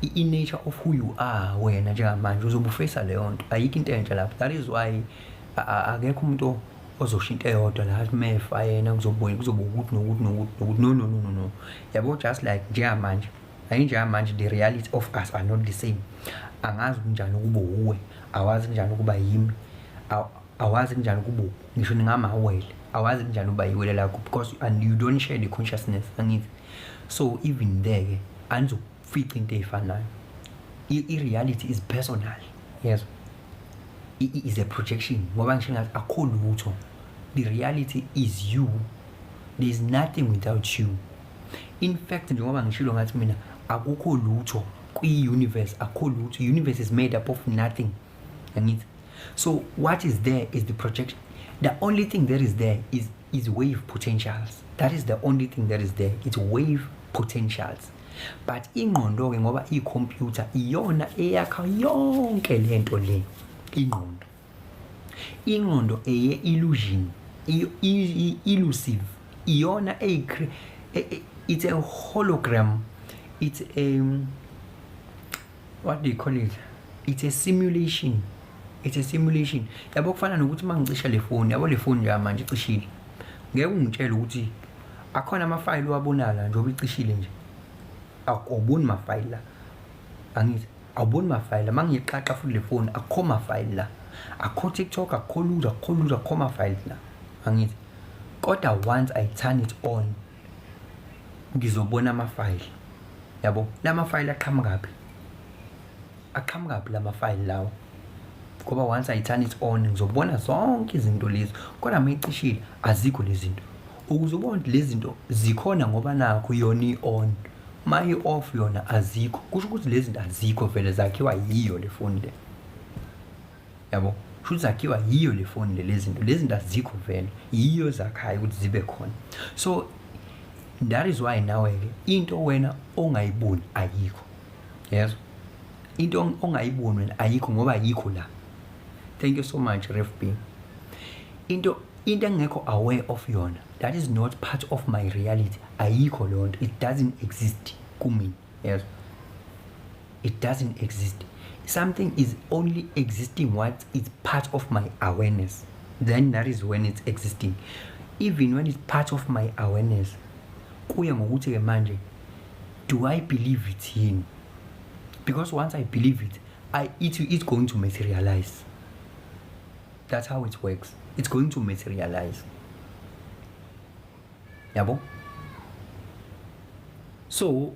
i-nature of who you are wena njengamanje. Uzobe ufacea leyo nto, ayikho into entsha lapho. That is why akekho umuntu ozosho into eyodwa la athi mefa yena kuzobe ukuthi nokuthi nokuthi nokuthi. No, no, no, no, no, yabo. Just like njengamanje, ayi, njengamanje the reality of us are not the same. Angazi kunjani ukuba uwe, awazi kunjani ukuba yimi, awazi kunjani ukuba ngisho ningamawele, awazi kunjani ukuba yiwele lakho, because and you don't share the consciousness, angithi? So even there ke anizokufica into ey'fanayo. I-reality is personal, yes, is a projection, ngoba ngisho ngathi akukho lutho. The reality is you, there is nothing without you. In fact, njengoba ngishilo ngathi mina akukho lutho kwi-universe, akukho lutho. Universe is made up of nothing, angithi? So what is there is the projection. The only thing that is there is wave potentials. That is the only thing that is there, it's wave potentials. But ingqondo-ke, ngoba i-computer iyona eyakha yonke lento le, ingqondo eye-illusion, illusive, iyona it's a hologram, it's a, what do you call it, it's a simulation, it's a simulation, yabo. Kufana nokuthi uma ngicisha le foni, yabo, le foni njengamanje icishile, ngeke ungitshele ukuthi akhona amafayili owabonayo la njengoba icishile nje. Awuboni mafayili la, angithi? Awuboni mafayili. Uma ngiyiqaqa futhi le foni, akukho mafayili la, akukho TikTok, akukho lutho, akukho lutho, akukho mafayili la, angithi? Kodwa once I turn it on, ngizobona amafayili, yabo. La mafayili aqhamukaphi? Aqhamukaphi la mafayili lawo? Ngoba once I turn it on, ngizobona zonke izinto lezi, kodwa uma icishile azikho lezi zinto. Ukuze ubone ukuthi lezi zinto zikhona, ngoba nakho yona i-on, ma i-off yona azikho. Kusho ukuthi lezi zinto azikho vele, zakhiwa yiyo le foni le, yabo. Kusho ukuthi zakhiwa yiyo le foni le. Lezi zinto, lezi zinto azikho vele, yiyo zakhayo ukuthi zibe khona. So that is why nawe-ke into wena ongayiboni ayikho, yezwa? Into ongayiboni wena ayikho, ngoba ayikho la. Thank you so much, Ref B. Into engekho aware of yona, that is not part of my reality, ayikho leyo nto, it doesn't exist kumina, yes, it doesn't exist. Something is only existing what is part of my awareness, then that is when it's existing. Even when it's part of my awareness, kuya ngokuthi-ke manje do I believe it yini, because once I believe it, it's going to materialize. That's how it works, it's going to materialize, yabo. So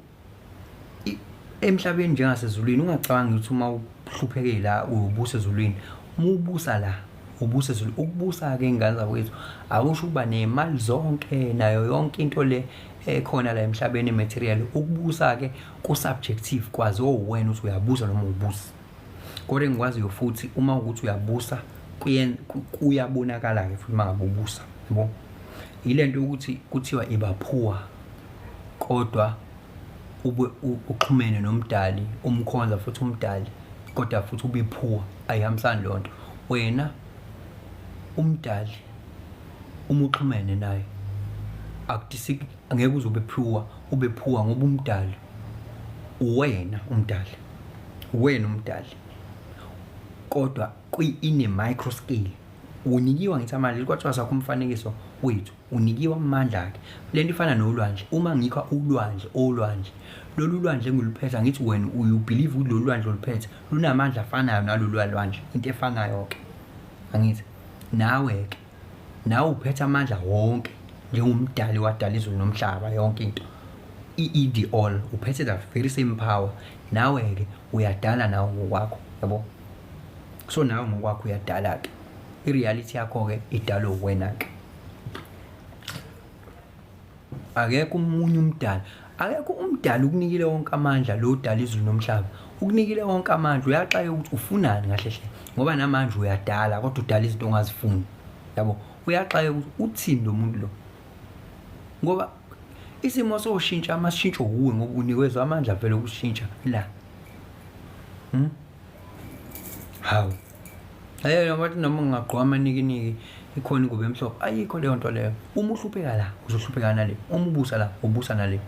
emhlabeni njengasezulwini, ungacabangi ukuthi uma uhlupheke la uyobusa ezulwini. Uma ubusa la, ubusa ezulwini. Ukubusa-ke, ingane zakwethu, akusho ukuba nemali zonke nayo yonke into le ekhona la emhlabeni, material. Ukubusa-ke ku-subjective, kwazi owena ukuthi uyabusa noma ubusi. Kodwa engikwaziyo futhi, uma ukuthi uyabusa, kuyabonakala-ke futhi uma ngabe ubusa, yabo. Ile nto yokuthi kuthiwa iba poor kodwa ube uxhumene nomdali, umkhonza futhi umdali, kodwa futhi ube poor, ayihambisani leyo nto. Wena umdali uma uxhumene naye, akudisi angeke uze ube poor, ube poor ngoba umdali uwena, umdali uwena umdali, kodwa kwi in a micro scale. Unikiwa ngithi amandla, kwathiwa sakho umfanekiso wethu, unikiwa amandla-ke. Le nto ifana nolwandle, uma ngikha ulwandle, olwandle lolu lwandle engiluphethe, ngithi wena you believe ukuthi lolu lwandle oluphethe lunamandla afanayo nalolu lwandle, into efanayo-ke, angithi? Nawe-ke, nawe uphethe amandla wonke njengomdali wadala izulu nomhlaba, yonke into, i-the all, uphethe the very same power. Nawe-ke uyadala nawe ngokwakho, yabo? So nawe ngokwakho uyadala-ke, i-reality yakho-ke idalwe wena-ke, akekho umunye umdali, akekho umdali. Ukunikile wonke amandla lo dala izulu nomhlaba, ukunikile wonke amandla. Uyaxaka ukuthi ufunani kahle hle, ngoba namanje uyadala kodwa udala izinto ongazifuni, yabo? Uyaxaka ukuthi uthini lo muntu lo, ngoba isimo soshintsha amashintsho wuwe, ngoba unikezwe amandla vele ukushintsha la. Hawu, hey, noma noma ngingagqoka amanikiniki, ikhona ingubo emhlophe, ayikho leyo nto leyo. Uma uhlupheka la, uzohlupheka nale. Uma ubusa la, ubusa nale.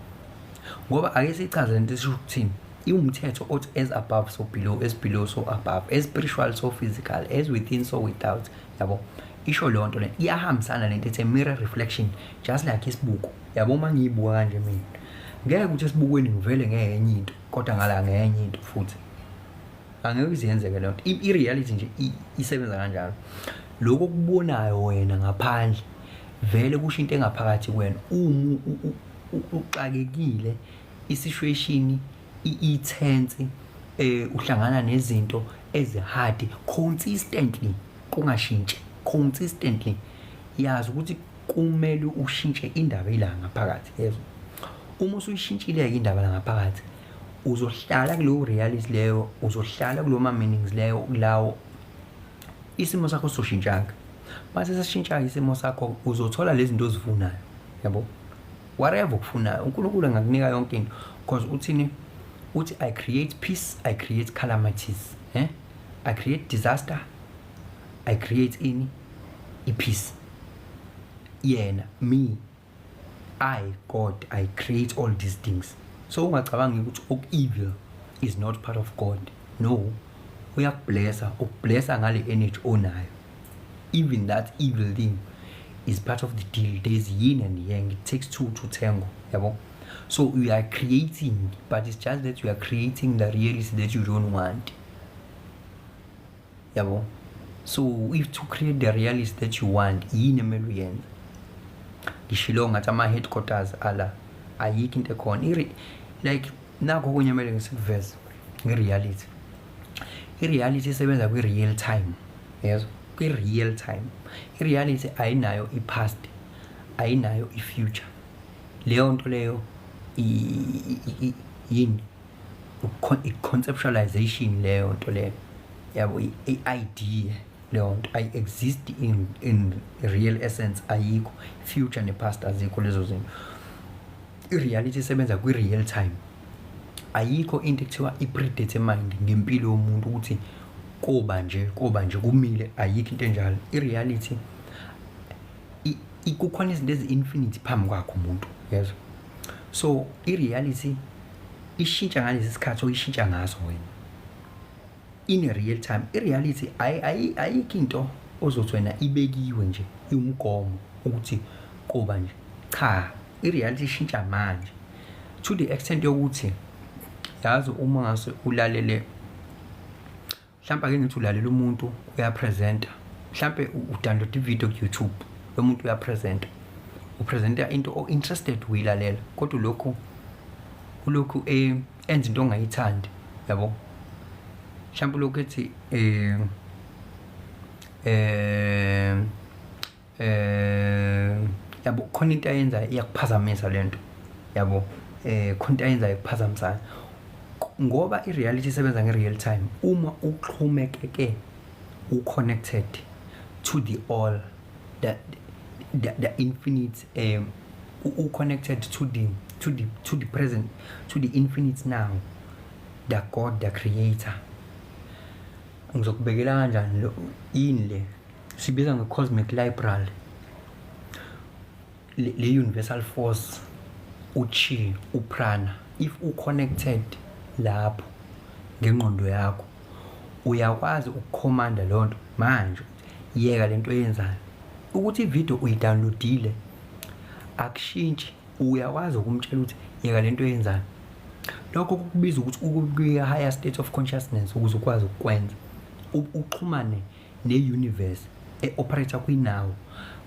Ngoba ake sichaze lento, esisho ukuthini. Iwumthetho othi as above so below, as below so above, as spiritual so physical, as within so without, yabo? Isho leyo nto le, iyahambisana lento ethi mirror reflection, just like isibuko, yabo? Uma ngiyibuka kanje mina, ngeke ukuthi esibukweni ngivele ngenye into, kodwa ngala ngenye into futhi, angeke iziyenzeke leyo nto. I-reality nje isebenza kanjalo. Lokho okubonayo wena ngaphandle vele kusho into engaphakathi kuwena. Uma uxakekile, i-situation i-tense, uhlangana nezinto ezi-hard consistently, kungashintshi consistently, yazi ukuthi kumele ushintshe indaba ila ngaphakathi, yezwa? Uma usuyishintshile-ke indaba la ngaphakathi, uzohlala kuleyo reality leyo, uzohlala kulowo ma-meanings leyo lawo, isimo sakho sizoshintshaka. Mase sesishintsha isimo sakho, uzothola lezi zinto ozifunayo, yabo? Whatever okufunayo, uNkulunkulu angakunika yonke into, because uthini? Uthi, "I create peace, I create calamities, eh? I create disaster, I create ini, i-peace." Yena, me, I, God, I create all these things. So ungacabangi ukuthi ok-evil is not part of God. No, uyakublessa, ukublessa ngale energy onayo. Even that evil thing is part of the deal. There's yin and yang, it takes two to tango, yabo? So you are creating, but it's just that you are creating the reality that you don't want, yabo? So if to create the reality that you want, yini emele uyenze? Ngishilo ngathi ama-headquarters ala, ayikho into ekhona. Like nakho okunye kumele ngisikuveze nge-reality. I-reality isebenza kwi-real time, yezwa? Kwi-real time. I-reality ayinayo i-past, ayinayo i-future. Leyo nto leyo yini? I-conceptualization leyo nto leyo, yabo? I-idea leyo nto ayi-exist in real essence, ayikho. Future ne-past azikho lezo zinto. I-reality isebenza kwi-real time. Ayikho into ekuthiwa i-predetermined ngempilo yomuntu, ukuthi koba nje, koba nje, kumile, ayikho into enjalo. I-reality kukhona izinto ezi-infinite phambi kwakho umuntu, yezwa? So i-reality ishintsha ngalesi sikhathi oyishintsha ngaso wena in a real time. I-reality ayikho into ozothi wena ibekiwe nje, iwumgomo ukuthi koba nje. Cha, i-reality ishintsha manje, to the extent yokuthi, yazi, uma ngase ulalele, mhlawumbe ake ngithi ulalela umuntu uyapresenta, mhlambe udownload ivideo ku-YouTube, lo muntu uyapresenta, upresenta into o-interested uyilalela, kodwa lokhu ulokhu enza into ongayithandi, yabo? Mhlawumbe lokhu ethi yabo, khona into ayenzayo iyakuphazamisa lento, yabo? Khona into ayenzayo ekuphazamisayo, ngoba i-reality isebenza nge-real time. Uma uxhumekeke, u-connected to the all, the infinite, u-connected to the present, to the infinite now, the God, the creator. Ngizokubekela kanjani lo? Yini le sibiza nge-cosmic library, le universal force, uchi, uprana. If u-connected lapho ngengqondo yakho, uyakwazi ukukhomanda leyo nto manje. Yeka lento oyenzayo. Ukuthi ividiyo uyidownloadile akushintshi, uyakwazi ukumtshela ukuthi yeka lento oyenzayo. Lokho kukubiza ukuthi ukwi-higher state of consciousness ukuze ukwazi ukukwenza, uxhumane ne-universe e-operate kwi-now,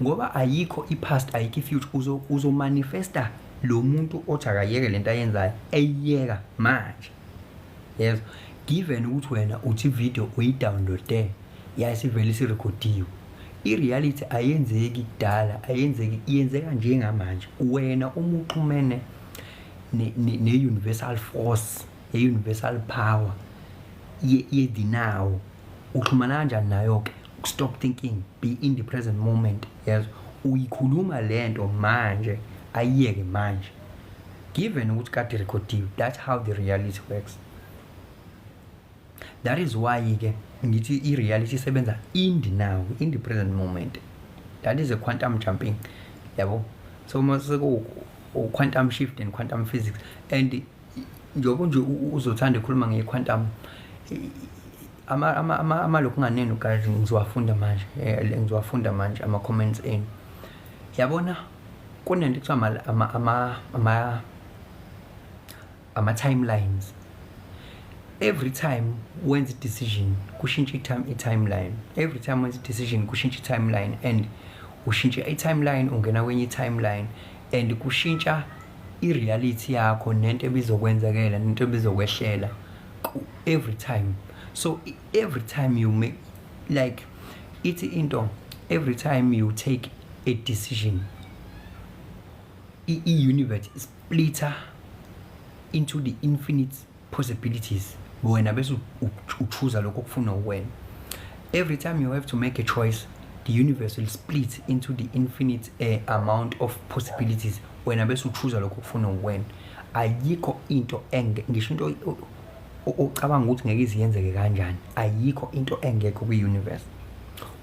ngoba ayikho i-past, ayikho i-future. Uzomanifesta lo muntu othi akayeke lento ayenzayo, eyiyeka manje, yezwa? Given ukuthi wena uthi ividiyo uyidownloade, yayisivele isirekhodiwe. I-reality ayenzeki kudala, ayenzeki, iyenzeka njengamanje. Wena uma uxhumene ne-universal force, ye-universal power ye-the now, uxhumana kanjani nayo-ke? Stop thinking, be in the present moment, yezwa? Uyikhuluma lento manje, ayiyeke manje, given ukuthi kade rekhodiwe. That's how the reality works. That is why-ke ngithi i-reality isebenza in the now, in the present moment. That is a quantum jumping, yabo. So uma seku quantum shift and quantum physics, and njengoba nje uzothanda ukukhuluma nge-quantum, amalokhu nganeno, guys, ngizowafunda manje, ngizowafunda manje ama-comments enu. Yabona, kunento ekuthiwa ama-timelines. Every time wenza i-decision, kushintsha i-timeline. Every time wenza i-decision, kushintsha i-timeline, and ushintsha i-timeline, ungena kwenye i-timeline, and kushintsha i-reality yakho nento ebizokwenzekela nento ebizokwehlela every time. So every time you make, like, ithi into, every time you take a decision, i-universe splitter into the infinite possibilities. Wena bese uchoose lokho okufuna wena. Every time you have to make a choice, the universe will split into the infinite amount of possibilities. Wena bese uchoose lokho okufuna wena. Ayikho into enge, ngisho into ocabanga ukuthi ngeke iziyenzeke kanjani, ayikho into engekho kwi-universe.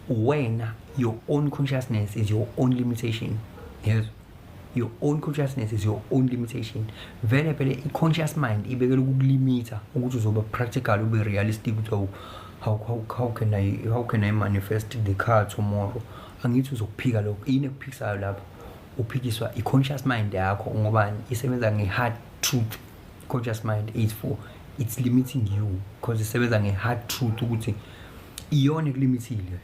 Wena, your own consciousness is your own limitation. Yes, your own consciousness is your own limitation. Vele phela i-conscious mind ibekela ukukulimitha ukuthi uzoba practical, ube realistic, ukuthi how can I manifest the car tomorrow? Angithi uzokuphika lokho. Yini ekuphikisayo lapho? Uphikiswa i-conscious mind yakho, ngoba isebenza nge-hard truth. Conscious mind is for, it's limiting you because isebenza nge-hard truth, ukuthi iyona ekulimithile.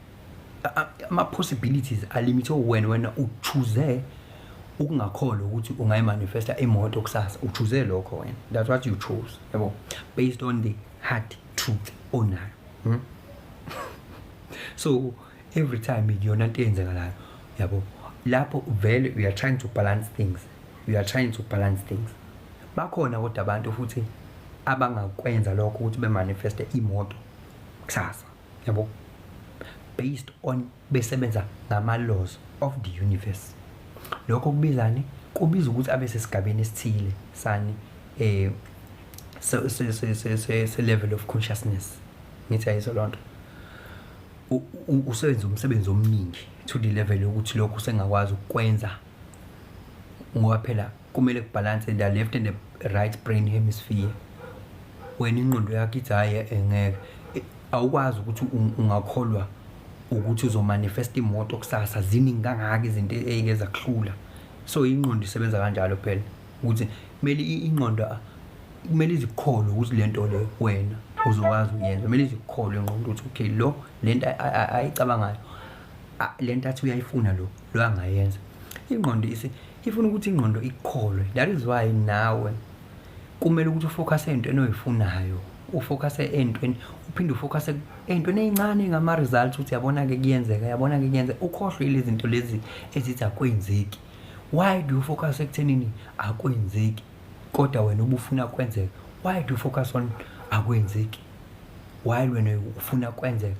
Ama-possibilities alimithe wena. Wena uchoose ukungakholwa ukuthi ungayimanifesta imoto kusasa. Uchoose lokho wena. That's what you chose, yabo, based on the hard truth onayo, So every time iyona nto eyenzekalayo, yabo, lapho vele we are trying to balance things, we are trying to balance things. Bakhona kodwa abantu futhi abangakwenza lokho, ukuthi bemanifeste imoto kusasa, yabo, based on besebenza ngama-laws of the universe. Lokho kubizani? Kubiza ukuthi abe sesigabeni esithile sani, se level of consciousness. Ngithi ayiso lonto, usebenza umsebenzi omningi to the level yokuthi lokho usengakwazi ukukwenza, ngoba phela kumele kubalance the left and the right brain hemisphere. Wena ingqondo yakho ithi hhayi, ngeke. Awukwazi ukuthi ungakholwa ukuthi uzomanifesta imoto kusasa, ziningi kangaka izinto ey'ke zakuhlula. So ingqondo isebenza kanjalo phela, ukuthi kumele ingqondo kumele izikholwe ukuthi le nto le wena uzokwazi ukuyenza. Kumele izikholwe ingqondo ukuthi okay, lo lento ayicabangayo, lento athi uyayifuna, lo lo angayenza. Ingqondo ifuna ukuthi ingqondo ikukholwe. That is why nawe kumele ukuthi ufocus entweni oyifunayo, ufocus entweni, uphinde ufocus ey'ntweni ey'ncane ngama-results, ukuthi yabona-ke kuyenzeka, yabona-ke kuyenzeka, ukhohlwe lezi zinto lezi ezithi akwenzeki. Why do you focus ekuthenini akwenzeki, kodwa wena ubufuna kwenzeka? Why do you focus on akwenzeki while wena ufuna kwenzeka?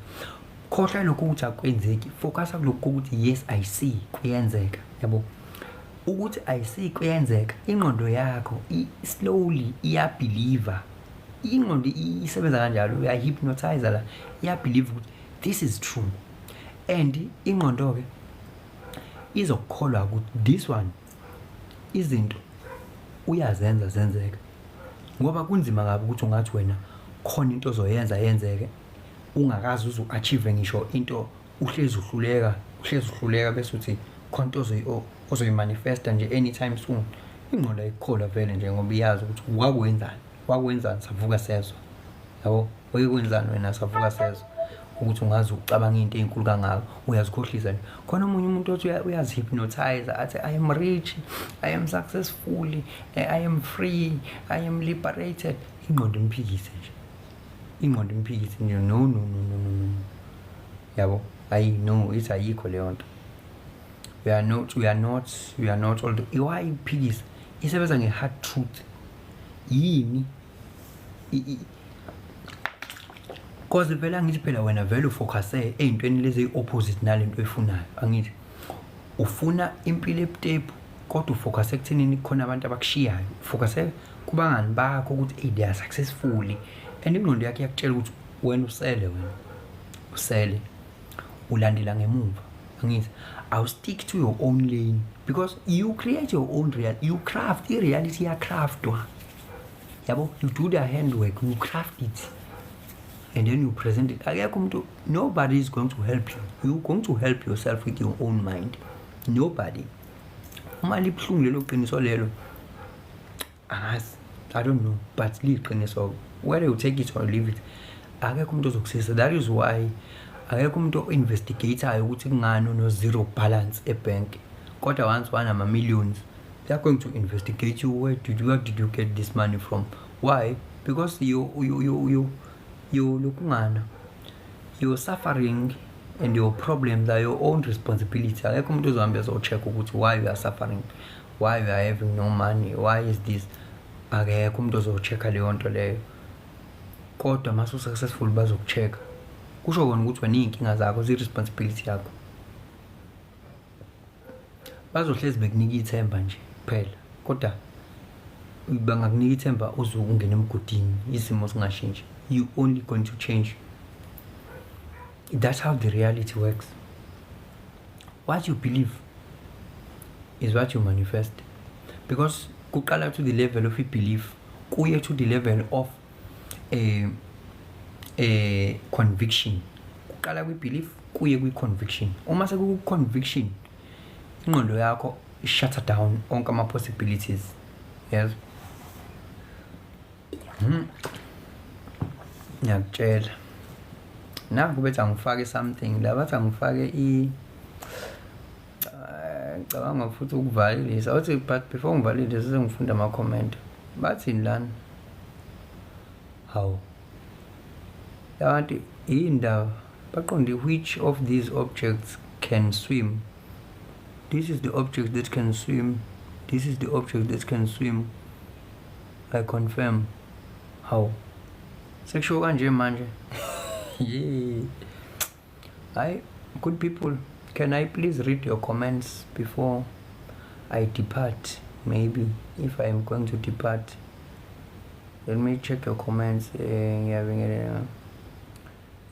Khohlwa lokho ukuthi akwenzeki, focus kulokhu ukuthi yes, I see kuyenzeka, yabo. Ukuthi I see kuyenzeka, ingqondo yakho slowly iyabelieve. Ingqondo isebenza kanjalo, uyahypnotize la, iyabelieve ukuthi this is true, and ingqondo-ke izokukholwa ukuthi this one izinto uyazenza zenzeka, ngoba kunzima kabi ukuthi ungathi wena khona into ozoyenza yenzeke ungakaze uze u-achieve ngisho into. Uhlezi uhluleka, uhlezi uhluleka, bese uthi khonto ozoyimanifesta nje anytime soon. Ingqondo ayikukholwa vele nje, ngoba iyazi ukuthi wakwenzani, wakwenzani savuka sezwa, yabo. Wayekwenzani wena savuka sezwa ukuthi ungaze ucabanga into ey'nkulu kangaka? Uyazikhohlisa nje. Khona omunye umuntu othi uyazi-hypnotize, athi, "I am rich, I am successful, I am free, I am liberated." Ingqondo imphikise nje, ingqondo imphikise nje, "No, no, no, no, no, no," yabo. Ayi, no, ithi ayikho leyo nto. We are not, we are not, we are not all the why iphikisa. Isebenza nge-hard truth yini? Cause vele angithi phela wena vele ufocuse ey'ntweni lezi eyi-opposite nalento oyifunayo. Angithi ufuna impilo ebutepu, kodwa ufocuse ekuthenini kukhona abantu abakushiyayo, ufocuse kubangani bakho ukuthi, hey, they are successful, and ingqondo yakho iyakutshela ukuthi wena usele, wena usele, ulandela ngemuva. Angithi awu stick to your own lane, because you create your own real, you craft i-reality, iyacraftwa, yabo. You do the handwork, you craft it and then you present it. Akekho umuntu, nobody is going to help you. You're going to help yourself with your own mind, nobody. Uma libuhlungu lelo qiniso lelo, angazi, I don't know, but liyiqiniso whether you take it or leave it. Akekho umuntu ozokusiza. That is why akekho umuntu o-investigate-ayo ukuthi kungani uno-zero balance ebank, kodwa once wanama-millions, they are going to investigate you. Where did you get this money from? Why? Because you lokungana your suffering and your problems are your own responsibility. Akekho umuntu ozohambe ezo-check ukuthi why you are suffering, why you are having no money, why is this. Akekho umuntu ozo-check-a leyo nto leyo, kodwa mase u-successful bazoku-check-a. Kusho kona ukuthi wena iy'nkinga zakho ziyi-responsibility yakho. Bazohlezi bekunika ithemba nje kuphela, kodwa bangakunika ithemba uze ungene emgodini, isimo singashintshi. You only going to change. That's how the reality works. What you believe is what you manifest, because kuqala to the level of i-belief, kuye to the level of a conviction. Kuqala kwi-belief, kuye kwi-conviction. Uma sekuku-conviction, ingqondo yakho shut down onke ama-possibilities. Yes, Ngiyakutshela, nakhu bethi angifake something la, bathi angifake i ngicabanga futhi ukuvalelisa uthi, but before ngivalelise, sengifunda ama-comment. Bathini lana? Hawu, abantu iy'ndaba baqonde. Which of these objects can swim? This is the object that can swim. This is the object that can swim, I confirm. Hawu, sekushiwo kanje manje. Yeah, hayi, good people, can I please read your comments before I depart? Maybe if I am going to depart, let me check your comments. Ngiyabingelela.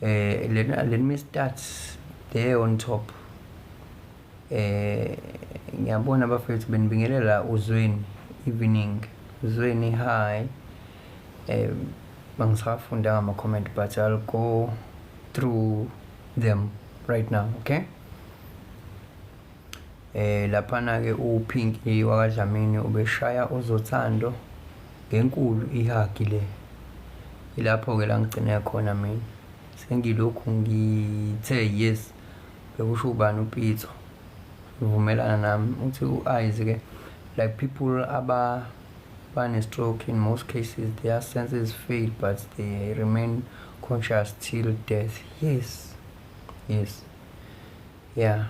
Let me start there on top. Ngiyabona bafethu benibingelela. Uzweni, evening Uzweni, hi. Bangisafunda ama-comment, but I'll go through them right now, okay? Laphana ke uPinky wakaDlamini ubeshaya uZothando ngenkulu i-hug le. Ilapho ke la ngigcine khona mina, sengilokhu ngithe yes. Bekusho ubani? UPitso uvumelana nami, uthi u-eyes ke like people aba bane-stroke, in most cases their senses fail but they remain conscious till death. Yes, yeah,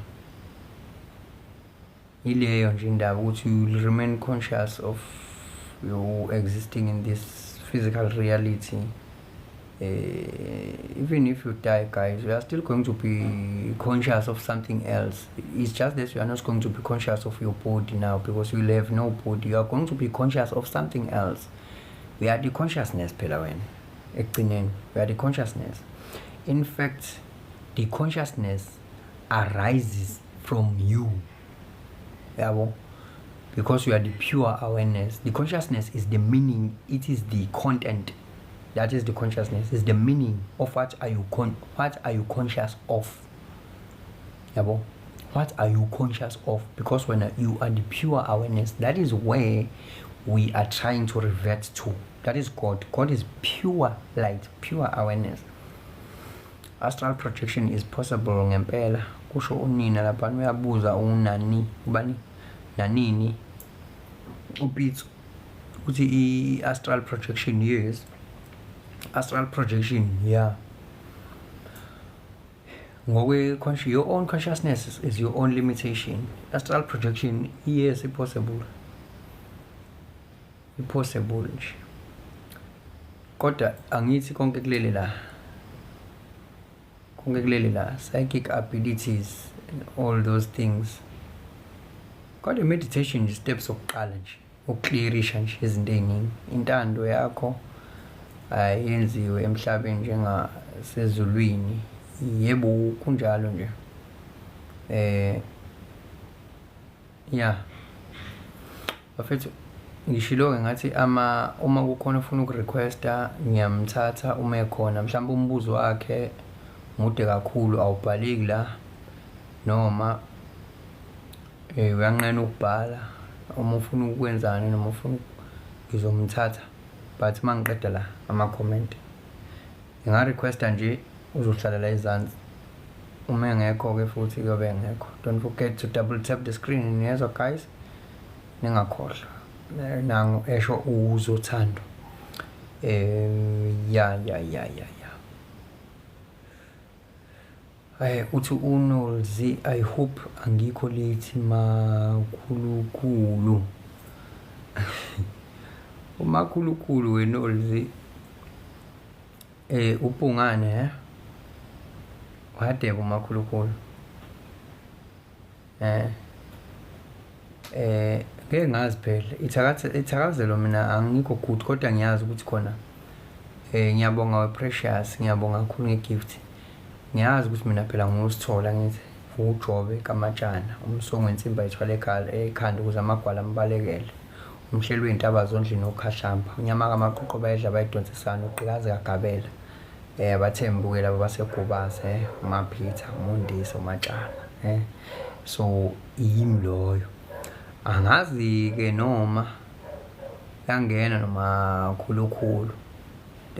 ileyo nje indaba ukuthi you will remain conscious of you existing in this physical reality. Even if you die, guys, you are still going to be conscious of something else. It's just that you are not going to be conscious of your body now, because you will have no body. You are going to be conscious of something else. We are the consciousness phela wena ekugcineni. We are the consciousness. In fact, the consciousness arises from you, yabo, because you are the pure awareness. The consciousness is the meaning, it is the content. That is the consciousness, is the meaning of what are you conscious of. Yabo, what are you conscious of? Because when you are the pure awareness, that is where we are trying to revert to. That is God. God is pure light, pure awareness. Astral projection is possible ngempela, kusho unina lapha. Uyabuza unani, ubani, nanini, uPitso, ukuthi i-astral projection. Yes, astral projection, yeah. Ngokwe your own consciousness is your own limitation. Astral projection, yes, possible, impossible nje, kodwa angithi konke kulele la, konke kulele la, psychic abilities and all those things. Kodwa meditation nje, steps sokuqala nje ukuclearisha nje izinto ey'ningi. Intando yakho ayenziwe emhlabeni njengasezulwini. Yebo, kunjalo nje. Ya bafethu, ngishilo-ke ngathi ama uma kukhona ofuna ukurequesta, ngiyamthatha uma ekhona. Mhlawumbe umbuzo wakhe mude kakhulu, awubhaleki la, noma uyanqena ukubhala, uma ufuna ukwenzani, noma ufuna, ngizomthatha, but uma ngiqeda la ama-comment nginga-requesta nje, uzohlala la ezansi. Uma engekho-ke futhi kuyobe engekho. Don't forget to double tap the screen, niyezwa guys? Ningakhohlwa. Nangu esho uzothando. Ya, uthi uNolzi, "I hope angikho late, makhulukhulu." Umakhulukhulu weNolzi, uPungane, wadeba umakhulukhulu. Ngeke ngazi phela ithakazelo, mina angikho good, kodwa ngiyazi ukuthi khona. Ngiyabonga we Precious, ngiyabonga kakhulu ngegift. Ngiyazi ukuthi mina phela ngusithola, ngithi uJobe kaMatshana, umsongo wensimbi ayithwala ekhaya ekhanda ukuze amagwala ambalekele, umhleli wey'ntaba zondlini okhahlamba unyama kamaqoqo, bayedla bayidonsisana, ugqikazi kagabela. Abathembuke laba baseGubazi, uMaphitha, uMondisa, uMatshana, so yimi loyo. Angazi-ke noma yangena noma khulukhulu,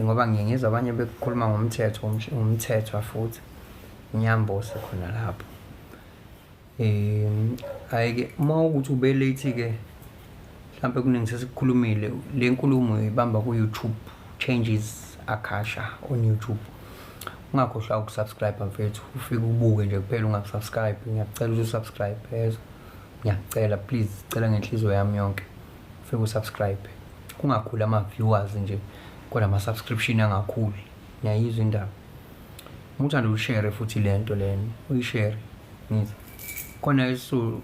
ngoba ngiye ngizwa abanye bekhuluma ngomthetho, umthetho futhi unyambose khona lapho. Hhayi-ke, uma ukuthi ube late-ke, mhlampe kuningi sesikukhulumile. Le nkulumo ibamba ku-YouTube, Changes Akasha on YouTube. Ungakhohlwa ukusubscribe mfethu. Ufike ubuke nje kuphela ungasubscribe, ngiyakucela ukuthi usubscribe, yezwa? Ngiyakucela, please, cela ngenhliziyo yami yonke, ufike usubscribe. Kungakhuli ama-viewers nje kodwa ama-subscription angakhuli, ngiyayizwa indaba. Uma uthanda ushare futhi lento lena, uyishare. Ngithi khona isu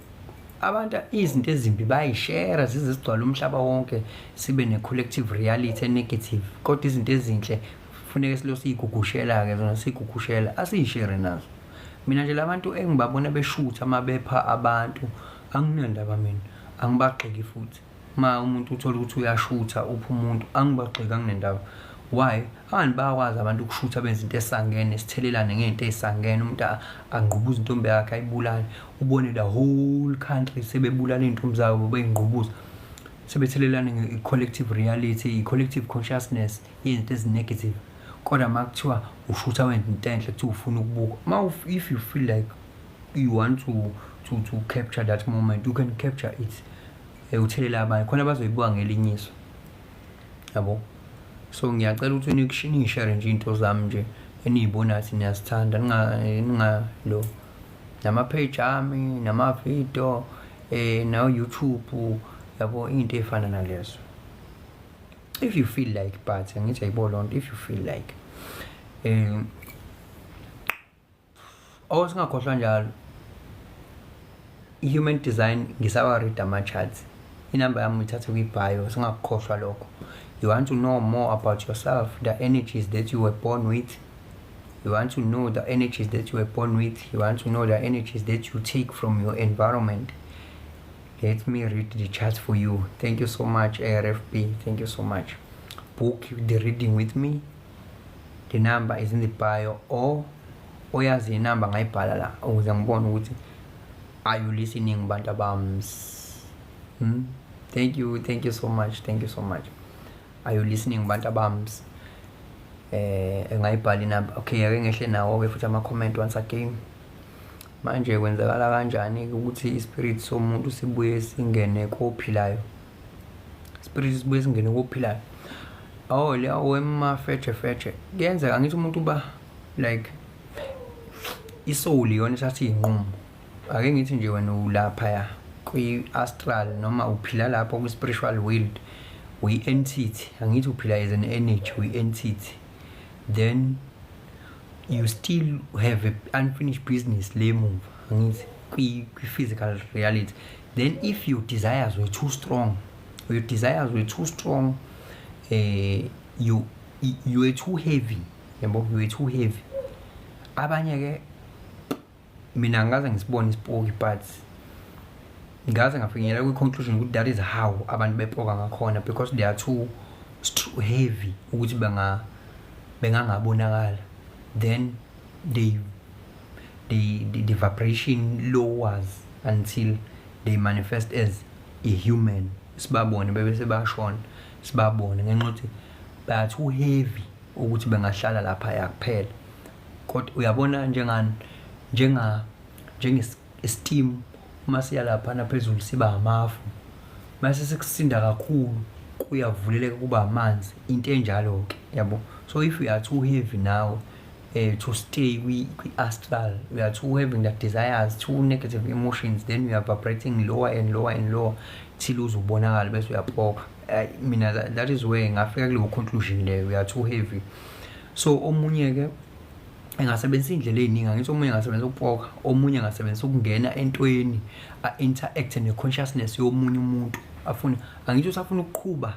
abantu izinto ezimbi bayishare zize zigcwale umhlaba wonke, sibe ne-collective reality e-negative, kodwa izinto ezinhle funeke silo siyigugushela-ke zona, siyigugushela, asiyishere nazo. Mina nje labantu engibabona beshutha mabepha abantu, anginandaba mina, angibagxeki futhi. Ma umuntu uthola ukuthi uyashutha, upha umuntu, angibagxeki, anginendaba. Why? Abantu bayakwazi abantu ukushutha, benza into esangene, sithelelane ngey'nto ey'sangene. Umuntu angqubuze intombi yakhe, ayibulale, ubone the whole country sebebulala iy'ntombi zabo, bey'ngqubuza, sebethelelane nge-collective reality, i-collective consciousness yezinto ezi-negative. Kodwa uma kuthiwa ushutha wenza into enhle, kuthiwa ufuna ukubuka. Ma if you feel like you want to capture that moment, you can capture it, uthelela abanye khona bazoyibuka ngelinye iso, yabo. So ngiyacela ukuthi ningishare nje into zami nje eniy'bonayo ukuthi niyazithanda, ninga lo nama-page ami, nama-video, nawo-YouTube, yabo, iy'nto ey'fana nalezo, if you feel like. But angithi ayibo loo nto, if you feel like. Oh, singakhohlwa njalo i-human design, ngisawa-read ama-charts. Inamba yami uyithathe kwi-bio, singakukhohlwa lokho. You want to know more about yourself, the energies that you were born with, you want to know the energies that you were born with, you want to know the energies that you take from your environment, let me read the chart for you. Thank you so much, ARFB, thank you so much. Book the reading with me. The number is in the bio or Oyazi inamba ngayibhala la ukuze ngibone ukuthi are you listening, bantu abams. Thank you, thank you so much, thank you so much. Are you listening, bantu abams? Engayibhala inamba. Okay, ake ngehle nawo ke futhi ama comment once again. Manje kwenzakala kanjani ukuthi ispirit somuntu sibuye singene kophilayo? Spirit sibuye singene kophilayo. Oh, le awemafeje feje. Kuyenzeka ngithi umuntu uba like isoul iyona ethatha iy'nqumo. Ake ngithi nje wena ulaphaya kwi-astral noma uphila lapho kwi-spiritual world, uyi-entity. Angithi uphila as an energy, uyi-entity, then you still have a unfinished business le emuva, angithi, kwi-physical reality. Then if your desires were too strong, your desires were too strong, you were too heavy, yabo, you were too heavy. Abanye ke, mina ngikaze ngisibone isipoki, but ngaze ngafinyelela kwi-conclusion ukuthi that is how abantu bepoka ngakhona, because they are too heavy ukuthi bengangabonakala. Then the vibration lowers until they manifest as a human, sibabone bebe sebashona, sibabone ngenxa yokuthi they are too heavy ukuthi bengahlala lapha kuphela. Kodwa uyabona, njengani, njenge steam, uma siya laphana phezulu siba amafu, mase sekusinda kakhulu kuyavuleleka kuba amanzi, into enjalo ke, yabo. So if you are too heavy now to stay kwi-astral, we are too having that desires, too negative emotions, then we are vibrating lower and lower and lower till uzubonakala bese uyapoka. Mina that is where ngafika kuleyo conclusion leyo, we are too heavy. So omunye ke engasebenzisa indlela ey'ningi. Angithi omunye angasebenzisa ukupoka, omunye angasebenzisa ukungena entweni, a-interact ne-consciousness yomunye umuntu, afune, angithi usafuna ukuqhuba,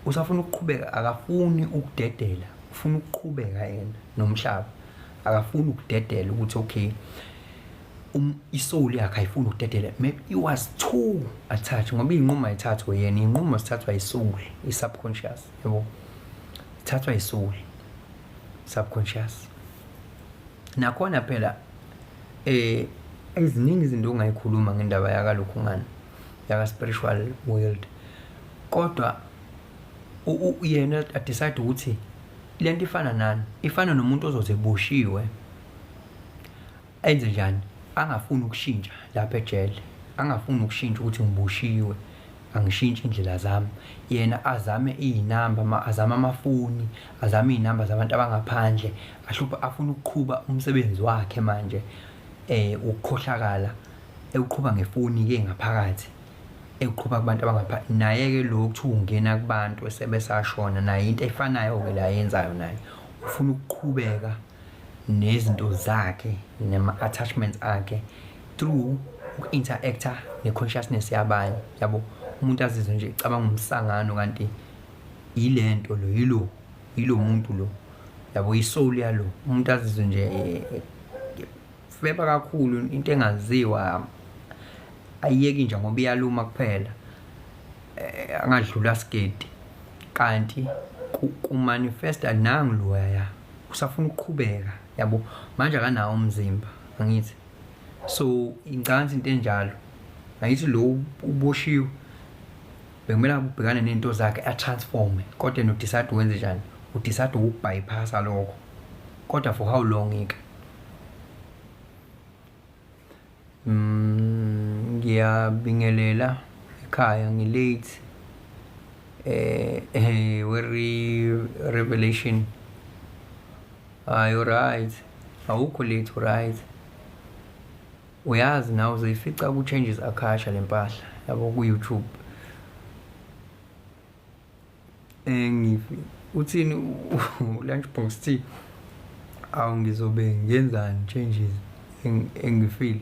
usafuna ukuqhubeka, akafuni ukudedela, ufuna ukuqhubeka yena nomhlaba, akafuni ukudedela ukuthi okay, isoul yakhe ayifuni ukudedela. Maybe it was too attached, ngoba iy'nqumo ayithathwa yena, iy'nqumo zithathwa isoul, i-subconscious, yabo, ithathwa isoul, subconscious. Nakhona phela eziningi izinto ongayikhuluma ngendaba yakalokhu ngani yaka spiritual world, kodwa yena adecide ukuthi lento ifana nani, ifana nomuntu ozoze eboshiwe, enze njani, angafuni ukushintsha lapha ejele, angafuni ukushintsha ukuthi ngiboshiwe, angishintshi indlela zami. Yena azame iy'namba, azame amafoni, azame iy'namba zabantu abangaphandle, ahlupha, afuna ukuqhuba umsebenzi wakhe manje ukukhohlakala, ewuqhuba ngefoni-ke ngaphakathi, ewuqhuba kubantu abangaphandle. Naye-ke lo kuthiwa ungena kubantu esebesashona, naye into efanayo-ke la ayenzayo, naye ufuna ukuqhubeka nezinto zakhe nama-attachments akhe through uku-interacta ne-consciousness yabanye, yabo. Umuntu azizwe nje cabanga umsangano, kanti yilento lo, yilo muntu lo, yabo, isoul yalo umuntu azizwe nje feba kakhulu, into engaziwa, ayiyeki nje ngoba iyaluma kuphela, angadlula sigedi, kanti kumanifesta nangu loya usafuna ukuqhubeka, yabo. Manje akanawo umzimba, angithi? So ngicabanga into enjalo, angithi lo uboshiwe, bekumele ubhekane nento zakhe, atransforme, kodwa yena udecide ukwenze njani? Udecide ukubypassa lokho, kodwa for how long ke? Ngiyabingelela ekhaya, ngilate we revelation. Hayi, right, awukho late, right. Uyazi nawe uzoyifica ku-Changes Akasha le mpahla, yabo, ku-YouTube. Ngifi uthini lunchbox T? Awu, ngizobe ngenzani changes engifile?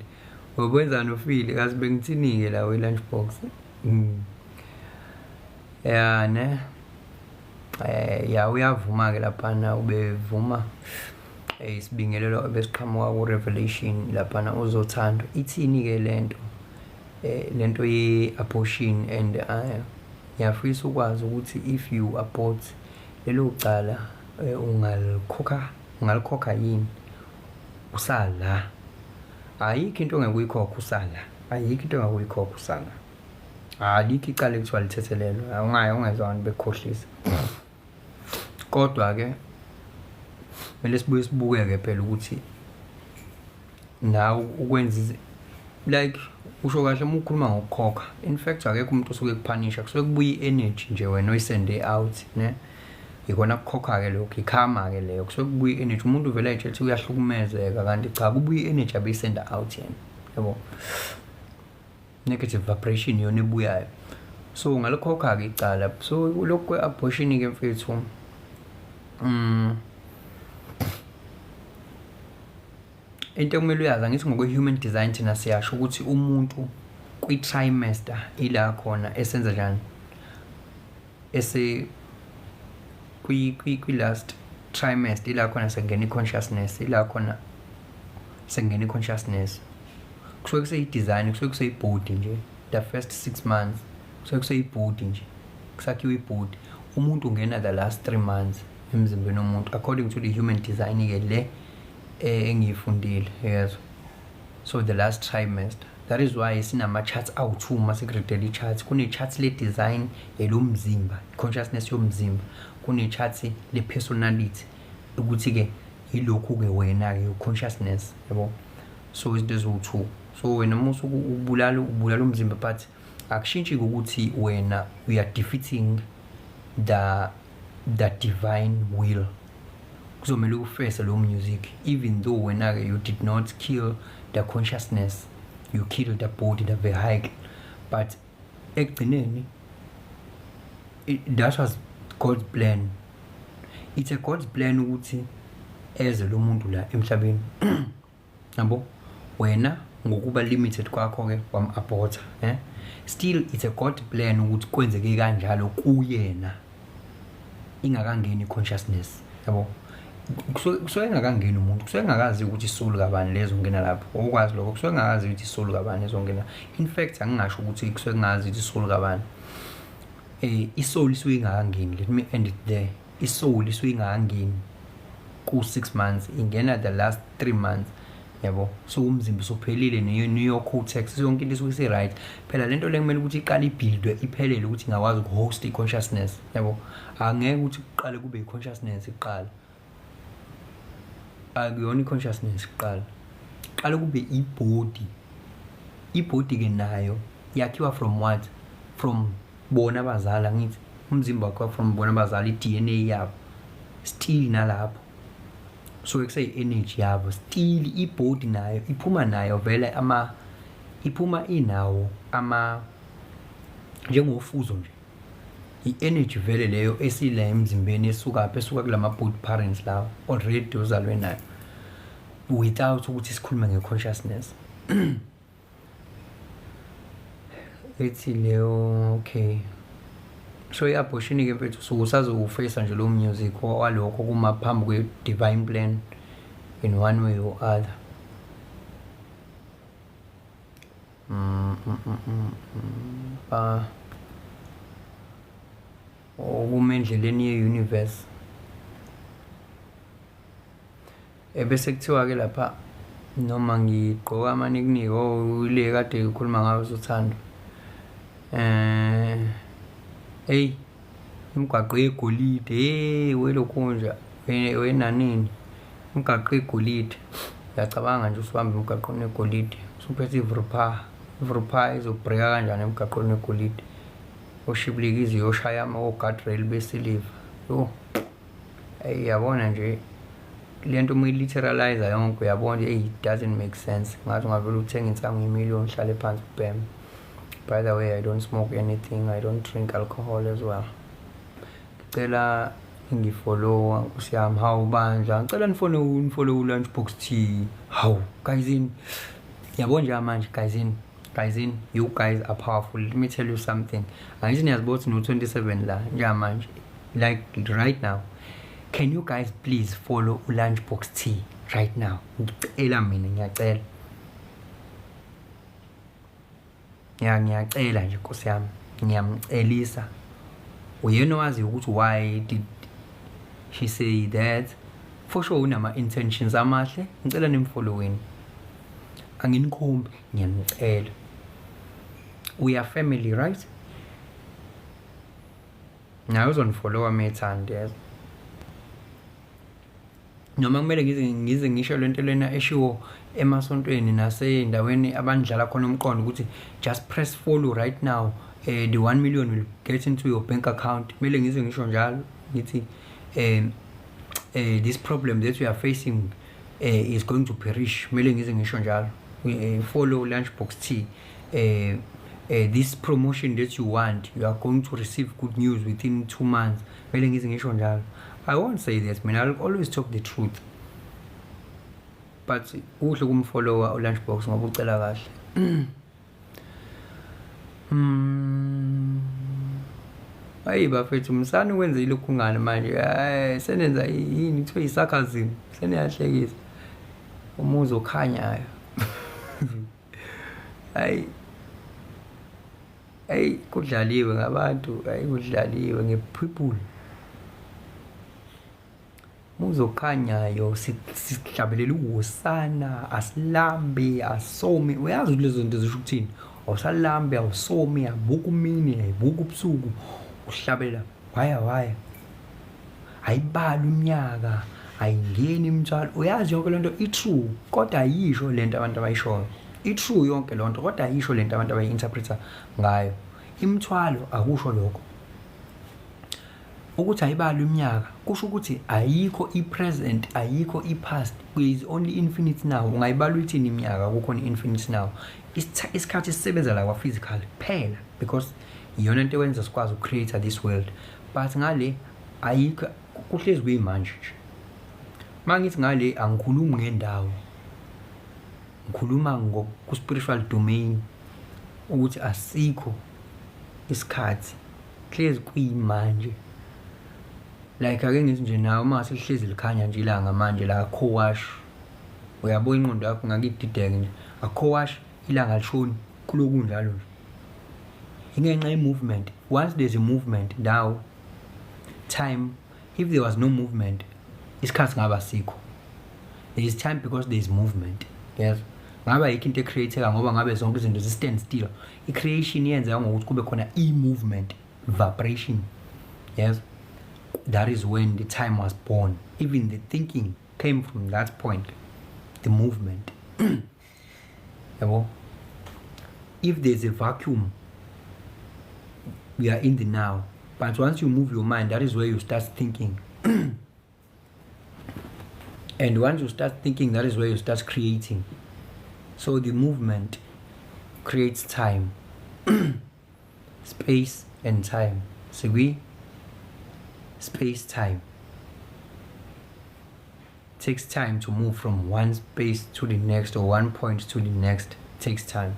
Ngokwenzani ufile kazi? Bengithini-ke la we-lunchbox? Ya ne, ya, uyavuma-ke laphana, ubevuma isibingelelo ebesiqhamuka ku-Revelation laphana uzothando. Ithini-ke lento, lento ye-abortion? And ngiyafisa ukwazi ukuthi if you abort, lelo cala ungalikhokha, ungalikhokha yini? Usala. Ayikho into ongeke uyikhokhe usala. Ayikho into ongeke uyikhokhe usala. Alikho icala ekuthiwa lithethelelwe. Ungaye ungezwa abantu bekukhohlisa. Kodwa-ke kumele sibuye sibukeke phela ukuthi nawe ukwenza like usho kahle uma ukhuluma ngokukhokha. In fact akekho umuntu osuke ekuphanisha, kusuke kubuya i-energy nje wena oyisende out, ne? Ikona kukhokha-ke lokho, ikhama-ke leyo. Kusuke kubuya i-energy, umuntu uvele ayitshela ukuthi uyahlukumezeka kanti cha, kubuya i-energy abeyisenda out yena, yabo. Negative vibration iyona ebuyayo. So ungalikhokha-ke icala. So lokhu kwe-abortion-ke mfethu, into ekumele uyazi, angithi ngokwe-human design thina siyasho ukuthi umuntu kwi-trimester ila khona esenza njani, ese kwi-last trimester ila khona sekungena i-consciousness, ila khona sekungena i-consciousness. Kusuke kuseyi-design, kusuke kuseyi-body nje, the first 6 months kusuke kuseyi-body nje, kusakhiwa i-body. Umuntu ungena the last 3 months emzimbeni womuntu according to the human design-ke le engiyifundile, yezwa. So the last trimester, that is why sinama-charts awu-2 uma sikuredela i-charts. Kune-charts le-design elomzimba, consciousness yomzimba, kune-charts le-personality, ukuthi-ke yilokhu-ke wena-ke your consciousness, yabo. So izinto eziwu-2. So wena uma usuke ubulala, ubulala umzimba, but akushintshi ukuthi wena we are defeating the divine will. Kuzomele ufese lo music, even though wena-ke you did not kill the consciousness, you killed the body, the vehicle, but ekugcineni that was God's plan. It's a God's plan ukuthi eze lo muntu la emhlabeni, yabo. Wena ngokuba limited kwakho-ke wam-aborta, eh? Still it's a God plan ukuthi kwenzeke kanjalo kuyena ingakangeni i-consciousness, yabo. Kusuke engakangeni umuntu, kusuke engakazi ukuthi isoul kabani lezongena lapho, ukwazi lokho, kusuke engakazi ukuthi isoul kabani ezongena. In fact angingasho ukuthi kusuke kungazi ukuthi isoul kabani, isoul isuke ingakangeni. Let me end it there. Isoul isuke ingakangeni ku 6 months, ingena the last 3 months, yabo. So umzimba usuphelile, neyo cortex, yonke into isuke isi-right. Phela lento le kumele ukuthi iqale ibuildwe iphelele ukuthi ingakwazi ukuhost i-consciousness, yabo. Angeke ukuthi kuqale kube i-consciousness kuqala, akuyona i-consciousness kuqala, qala kube i-body. I-body ke nayo yakhiwa from what? From bona abazali, angithi umzimba wakhiwa from bona abazali, i-DNA yabo still nalapho so kuseyi-energy yabo still. I-body nayo iphuma nayo vele, ama iphuma inawo ama njengofuzo nje, i-energy vele leyo esila emzimbeni esuka phi, esuka kulama both parents lawo already uzalwe nayo, without ukuthi sikhulume nge-consciousness ethi leyo. Okay, so i-abortion-ke mfethu usuke usazowufesa nje lo music walokho kuma phambi kwe-divine plan in one way or other. Okuma endleleni ye-universe. Ebese kuthiwa-ke lapha noma ngigqoka amanikiniki, oh le kade ngikhuluma ngayo Zothando. Hey, imigwaqo yegolide, hey welokhunja, wenanini, imigwaqo yegolide. Uyacabanga nje usubamba emgwaqweni wegolide, usuphethe i-Vrupar, i-Vrupar izobhreka kanjani emgwaqweni wegolide? Oshibilikizi iyoshaya ama-guardrail besiliva. Yo, hey, yabona nje lento uma uyiliteralize yonke, uyabona hey, it doesn't make sense. Ngathi ungavele uthenge insangu yemillion, uhlale phansi ubheme. By the way, I don't smoke anything, I don't drink alcohol as well. Ngicela ngifollow, nkosi yami, hawu bandla, ngicela nifone nifollow u-Lunchbox T. Hawu guys, in yabo nje manje guys, in guys, in you guys are powerful. Let me tell you something. Angithi niyazibona ukuthi no-27 la njengamanje, like right now. Can you guys please follow u-Lunchbox T right now? Ngicela mina, ngiyacela ya, ngiyacela nje nkosi yami, ngiyamcelisa. Uyena owaziyo ukuthi why did she say that. For sure unama intentions amahle. Ngicela nimfollowini. Anginikhombi, ngiyanicela. We are family, right? Naye uzonifollowa methanda yazi. Noma kumele ngize ngisho lento lena eshiwo emasontweni nasey'ndaweni abandlala khona umqondo ukuthi just press follow right now, the 1 million will get into your bank account. Kumele ngize ngisho njalo ngithi this problem that we are facing is going to perish. Kumele ngize ngisho njalo, follow Lunchbox T, this promotion that you want, you are going to receive good news within 2 months. Kumele ngize ngisho njalo? I won't say that mina. I'll always talk the truth, but kuhle ukumfollowa uLunchbox ngoba ucela kahle. Hayi bafethu, msani ukwenza ilokhu ngani manje? Hayi, senenza yini kuthiwa i-sarcasm, seniyahlekisa umuzi okhanyayo. Hayi hayi, kudlaliwe ngabantu. Hayi, kudlaliwe nge-people. Muzi okhanyayo, sihlabelela uhosana, asilambi, asomi. Uyazi ukuthi lezo zinto zisho ukuthini? Awusalambi, awusomi, abuka umini, ayibuka ubusuku, uhlabelela waya waya, ayibali iminyaka, ayingeni imithwalo. Uyazi yonke lento i-true, kodwa ayisho lento abantu abayishoyo. I-true yonke lonto, kodwa ayisho lento abantu abayi-interpreta ngayo. Imithwalo akusho lokho. Ukuthi ayibali iminyaka kusho ukuthi ayikho i-present, ayikho i-past. There is only infinite now. Ungayibala uthini iminyaka kukhona i-infinite now? Isikhathi sisebenza la kwa-physical kuphela because iyona into ewenza sikwazi uku-create this world, but ngale ayikho, kuhlezi kuyimanje nje. Uma ngithi ngale, angikhulumi ngendawo, ngikhuluma ngoku-spiritual domain, ukuthi asikho isikhathi, hlezi kuyimanje. Like ake ngithi nje nawe, uma ngase lihlezi likhanya nje ilanga manje la, akho wash. Uyabo, ingqondo yakho ngake idideke nje, akho wash, ilanga lishoni, kuloku kunjalo nje, ingenxa ye-movement. Once there's a movement now, time. If there was no movement, isikhathi ngaba sikho. There is time because there is movement. Yes, ngabe ayikho into e-create-eka ngoba ngabe zonke izinto zi-stand still. I-creation yenzeka ngokuthi kube khona i-movement, vibration. Yes, that is when the time was born. Even the thinking came from that point, the movement, yabo. If there's a vacuum, we are in the now, but once you move your mind, that is where you start thinking, and once you start thinking, that is where you start creating. So the movement creates time, space and time. Sikwi space time takes time to move from one space to the next or one point to the next takes time.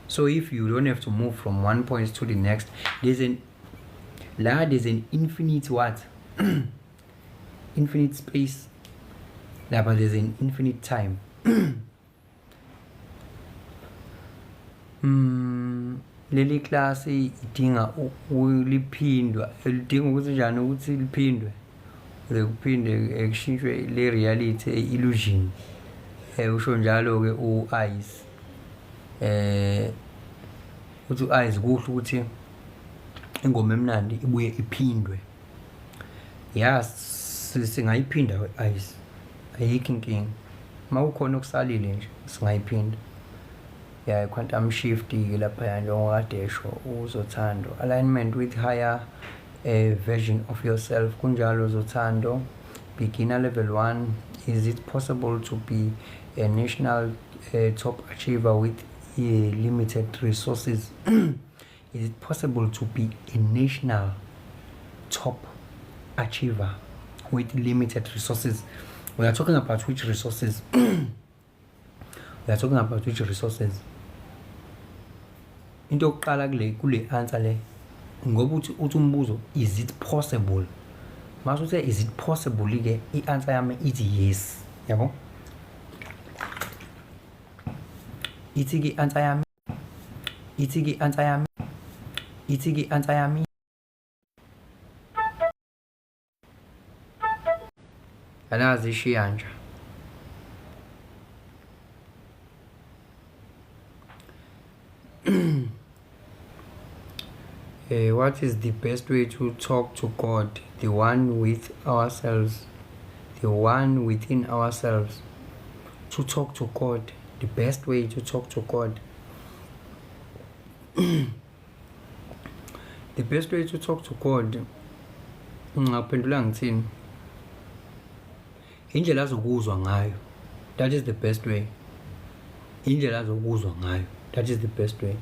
So if you don't have to move from one point to the next, there's an infinite what? Infinite space lapha, there's an infinite time. Leli class idinga uliphindwa, lidinga ukuthi njani ukuthi liphindwe, kuze kuphinde kushintshwe le reality illusion. Usho njalo ke u-Ice, uthi u-Ice kuhle ukuthi ingoma emnandi ibuye iphindwe. Ya, singayiphinda we-Ice, ayikho inkinga. Uma kukhona okusalile nje, singayiphinda. Ya, i-quantum shift-ke laphaya, njengoba kade esho uZothando, alignment with higher version of yourself. Kunjalo, Zothando. Beginner level 1: is it possible to be a national top achiever with limited resources? Is it possible to be a national top achiever with limited resources? We are talking about which resources? We are talking about which resources? Into yokuqala kule answer le, ngoba uthi umbuzo, "Is it possible?" Mase uthe, "Is it possible?" ke i-answer yami ithi yes, yabo. Ithi ke i-answer yami, ithi ke i-answer yami, ithi ke i-answer yami. Alazi ishiya nje. What is the best way to talk to God, the one with ourselves, the one within ourselves? To talk to God, the best way to talk to God. The best way to talk to God, ngingaphendula ngithini? Indlela azokuzwa ngayo. That is the best way. Indlela azokuzwa ngayo. That is the best way.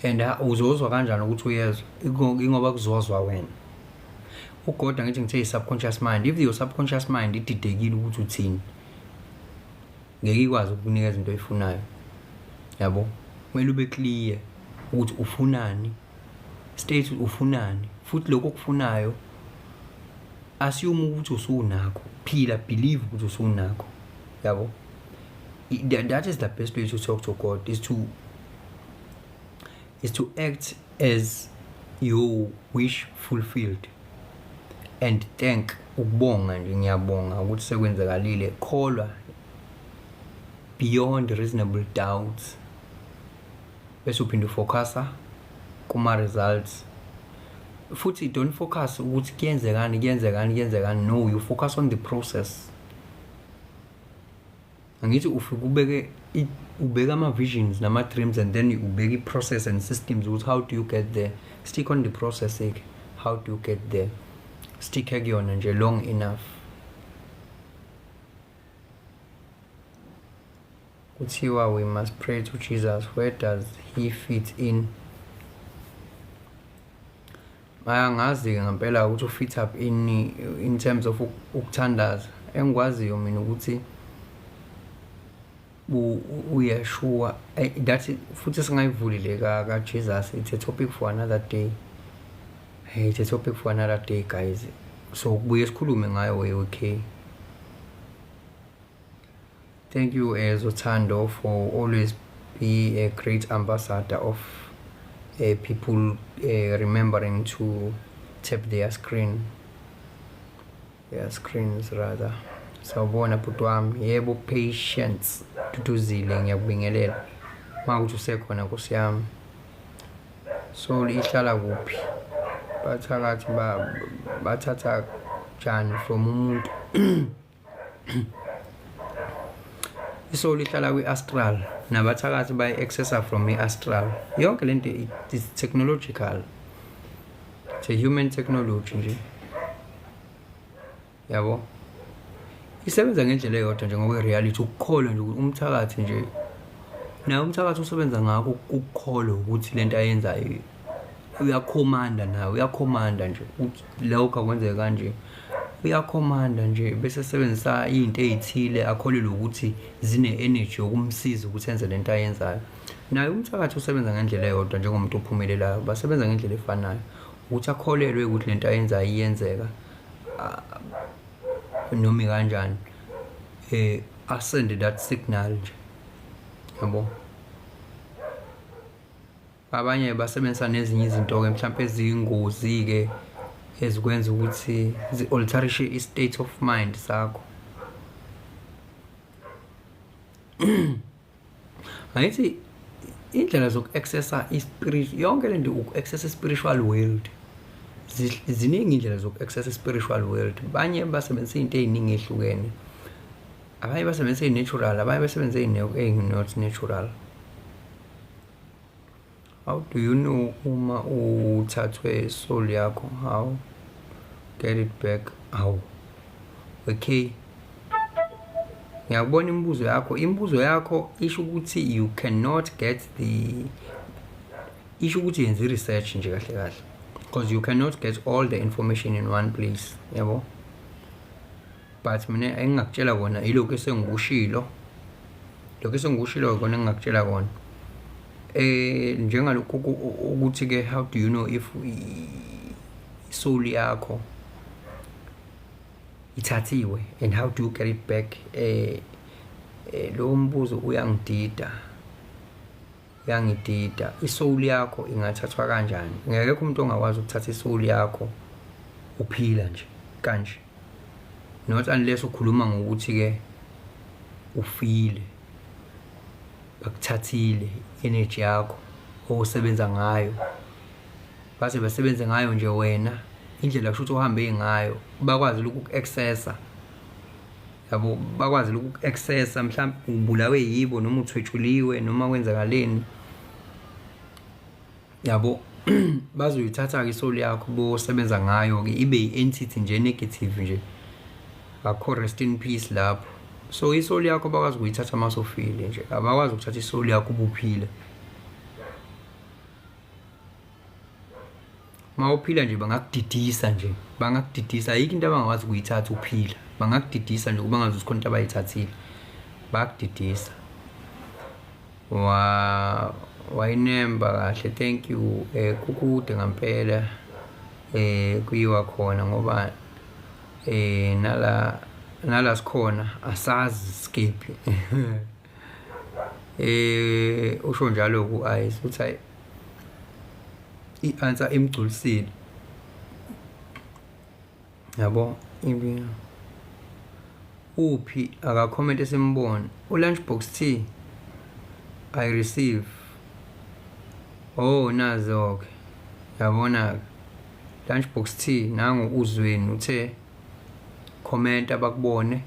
And uzozwa kanjani ukuthi uyezwa? Ingoba kuzozwa wena. UGod angithi ngithe i-subconscious mind. If your subconscious mind ididekile ukuthi uthini, ngeke ikwazi ukukunikeza into oyifunayo. Yabo? Kumele ube clear ukuthi ufunani. State ufunani. Futhi lokho okufunayo assume ukuthi usunakho. Phila believe ukuthi usunakho. Yabo? That is the best way to talk to God is to act as your wish fulfilled and thank, ukubonga nje, ngiyabonga ukuthi sekwenzekalile. Kholwa beyond reasonable doubts, bese uphinde ufocusa kuma results. Futhi don't focus ukuthi kuyenzekani, kuyenzekani, kuyenzekani. No, you focus on the process. Angithi ufike ubeke, ubeka ama-visions nama-dreams, and then ubeke i-process and systems ukuthi how do you get there. Stick on the process ke, how do you get there. Stick kuyona nje long enough. Kuthiwa we must pray to Jesus, where does he fit in? Angazi-ke ngempela ukuthi ufit up in terms of ukuthandaza. Engikwaziyo mina ukuthi uYeshua, that futhi singayivuli le ka-Jesus. It's a topic for another day. Hey, it's a topic for another day, guys. So kubuye sikhulume ngayo. Okay, thank you, Zothando, for always be a great ambassador of people remembering to tap their screen, their screens rather. Sawubona bhuti wami. Yebo, Patience Duduzile, ngiyakubingelela uma kuthi usekhona, nkosi yami. Soul ihlala kuphi? Bathakathi bathatha njani from umuntu? Isoul ihlala kwi-astral, nabathakathi bayi-accessa from i-astral. Yonke lento is technological. It's a human technology nje, yabo. Isebenza ngendlela eyodwa nje ngokwe-reality, ukukholwa nje. Umthakathi nje naye, umthakathi usebenza ngakho ukukholwa ukuthi lento ayenzayo uyakhomanda, naye uyakhomanda nje ukuthi lokho akwenzeke kanje. Uyakhomanda nje bese esebenzisa iy'nto ey'thile akholelwe ukuthi zine-energy yokumsiza ukuthi enze lento ayenzayo. Naye umthakathi usebenza ngendlela eyodwa njengomuntu ophumelelayo, basebenza ngendlela efanayo, ukuthi akholelwe ukuthi lento ayenzayo iyenzeka noma ikanjani, asende that signal nje, yabo. Abanye basebenzisa nezinye izinto-ke mhlawumpe eziyingozi-ke ezikwenza ukuthi zi-alterishe i-state of mind sakho. Angithi indlela zoku-accessa i-spirit, yonke le nto uku-accessa i-spiritual world, ziningi indlela zoku-accessa i-spiritual world. Banye basebenzisa iy'nto ey'ningi ey'hlukene, abanye basebenzisa iy'natural, abanye basebenzisa ey'not natural. How do you know uma uthathwe soul yakho? How get it back? Hawu, okay, ngiyakubona imibuzo yakho. Imibuzo yakho isho ukuthi you cannot get the, isho ukuthi yenza i-research nje kahle kahle, because you cannot get all the information in one place, yabo. But mina engingakutshela kona ilokhu esengikushilo, lokhu esengikushilo kona engingakutshela kona, njengalokhu ukuthi ke how do you know if soul yakho ithathiwe and how do you get it back? Lo mbuzo uyangidida, uyangidida. Isoul yakho ingathathwa kanjani? Ngekho umuntu ongakwazi ukuthatha isoul yakho uphila nje kanje. Not unless ukhuluma ngokuthi ke ufile, bakuthathile energy yakho osebenza ngayo, baze basebenze ngayo nje wena indlela kusho ukuthi uhambe ngayo, bakwazi ukuku-accessa, yabo, bakwazi ukuku-accessa. Mhlawumbe ubulawe yibo noma uthwetshuliwe noma kwenzakaleni, yabo, bazoyithatha-ke isoul yakho bosebenza ngayo-ke, ibe i-entity nje negative nje, akho rest in peace lapho. So isoul yakho bakwazi ukuyithatha uma usufile nje, abakwazi ukuthatha isoul yakho ubuphila. Uma uphila nje bangakudidisa nje, bangakudidisa, ayikho into abangakwazi ukuyithatha uphila, bangakudidisa nje kuba ngazi ukuthi khona into abayithathile, bayakudidisa. Wa wayinemba kahle, thank you. Kukude ngampela kuyiwa khona ngoba nala sikhona asazi skiphi. Usho njalo ku Ice uthi hayi, i-answer imgculisile, yabo. Imbi uphi akacomment esimbone u-Lunchbox T I receive. Oh, nazo ke, yabona ke Lunchbox T, nangu uzweni uthe comment abakubone,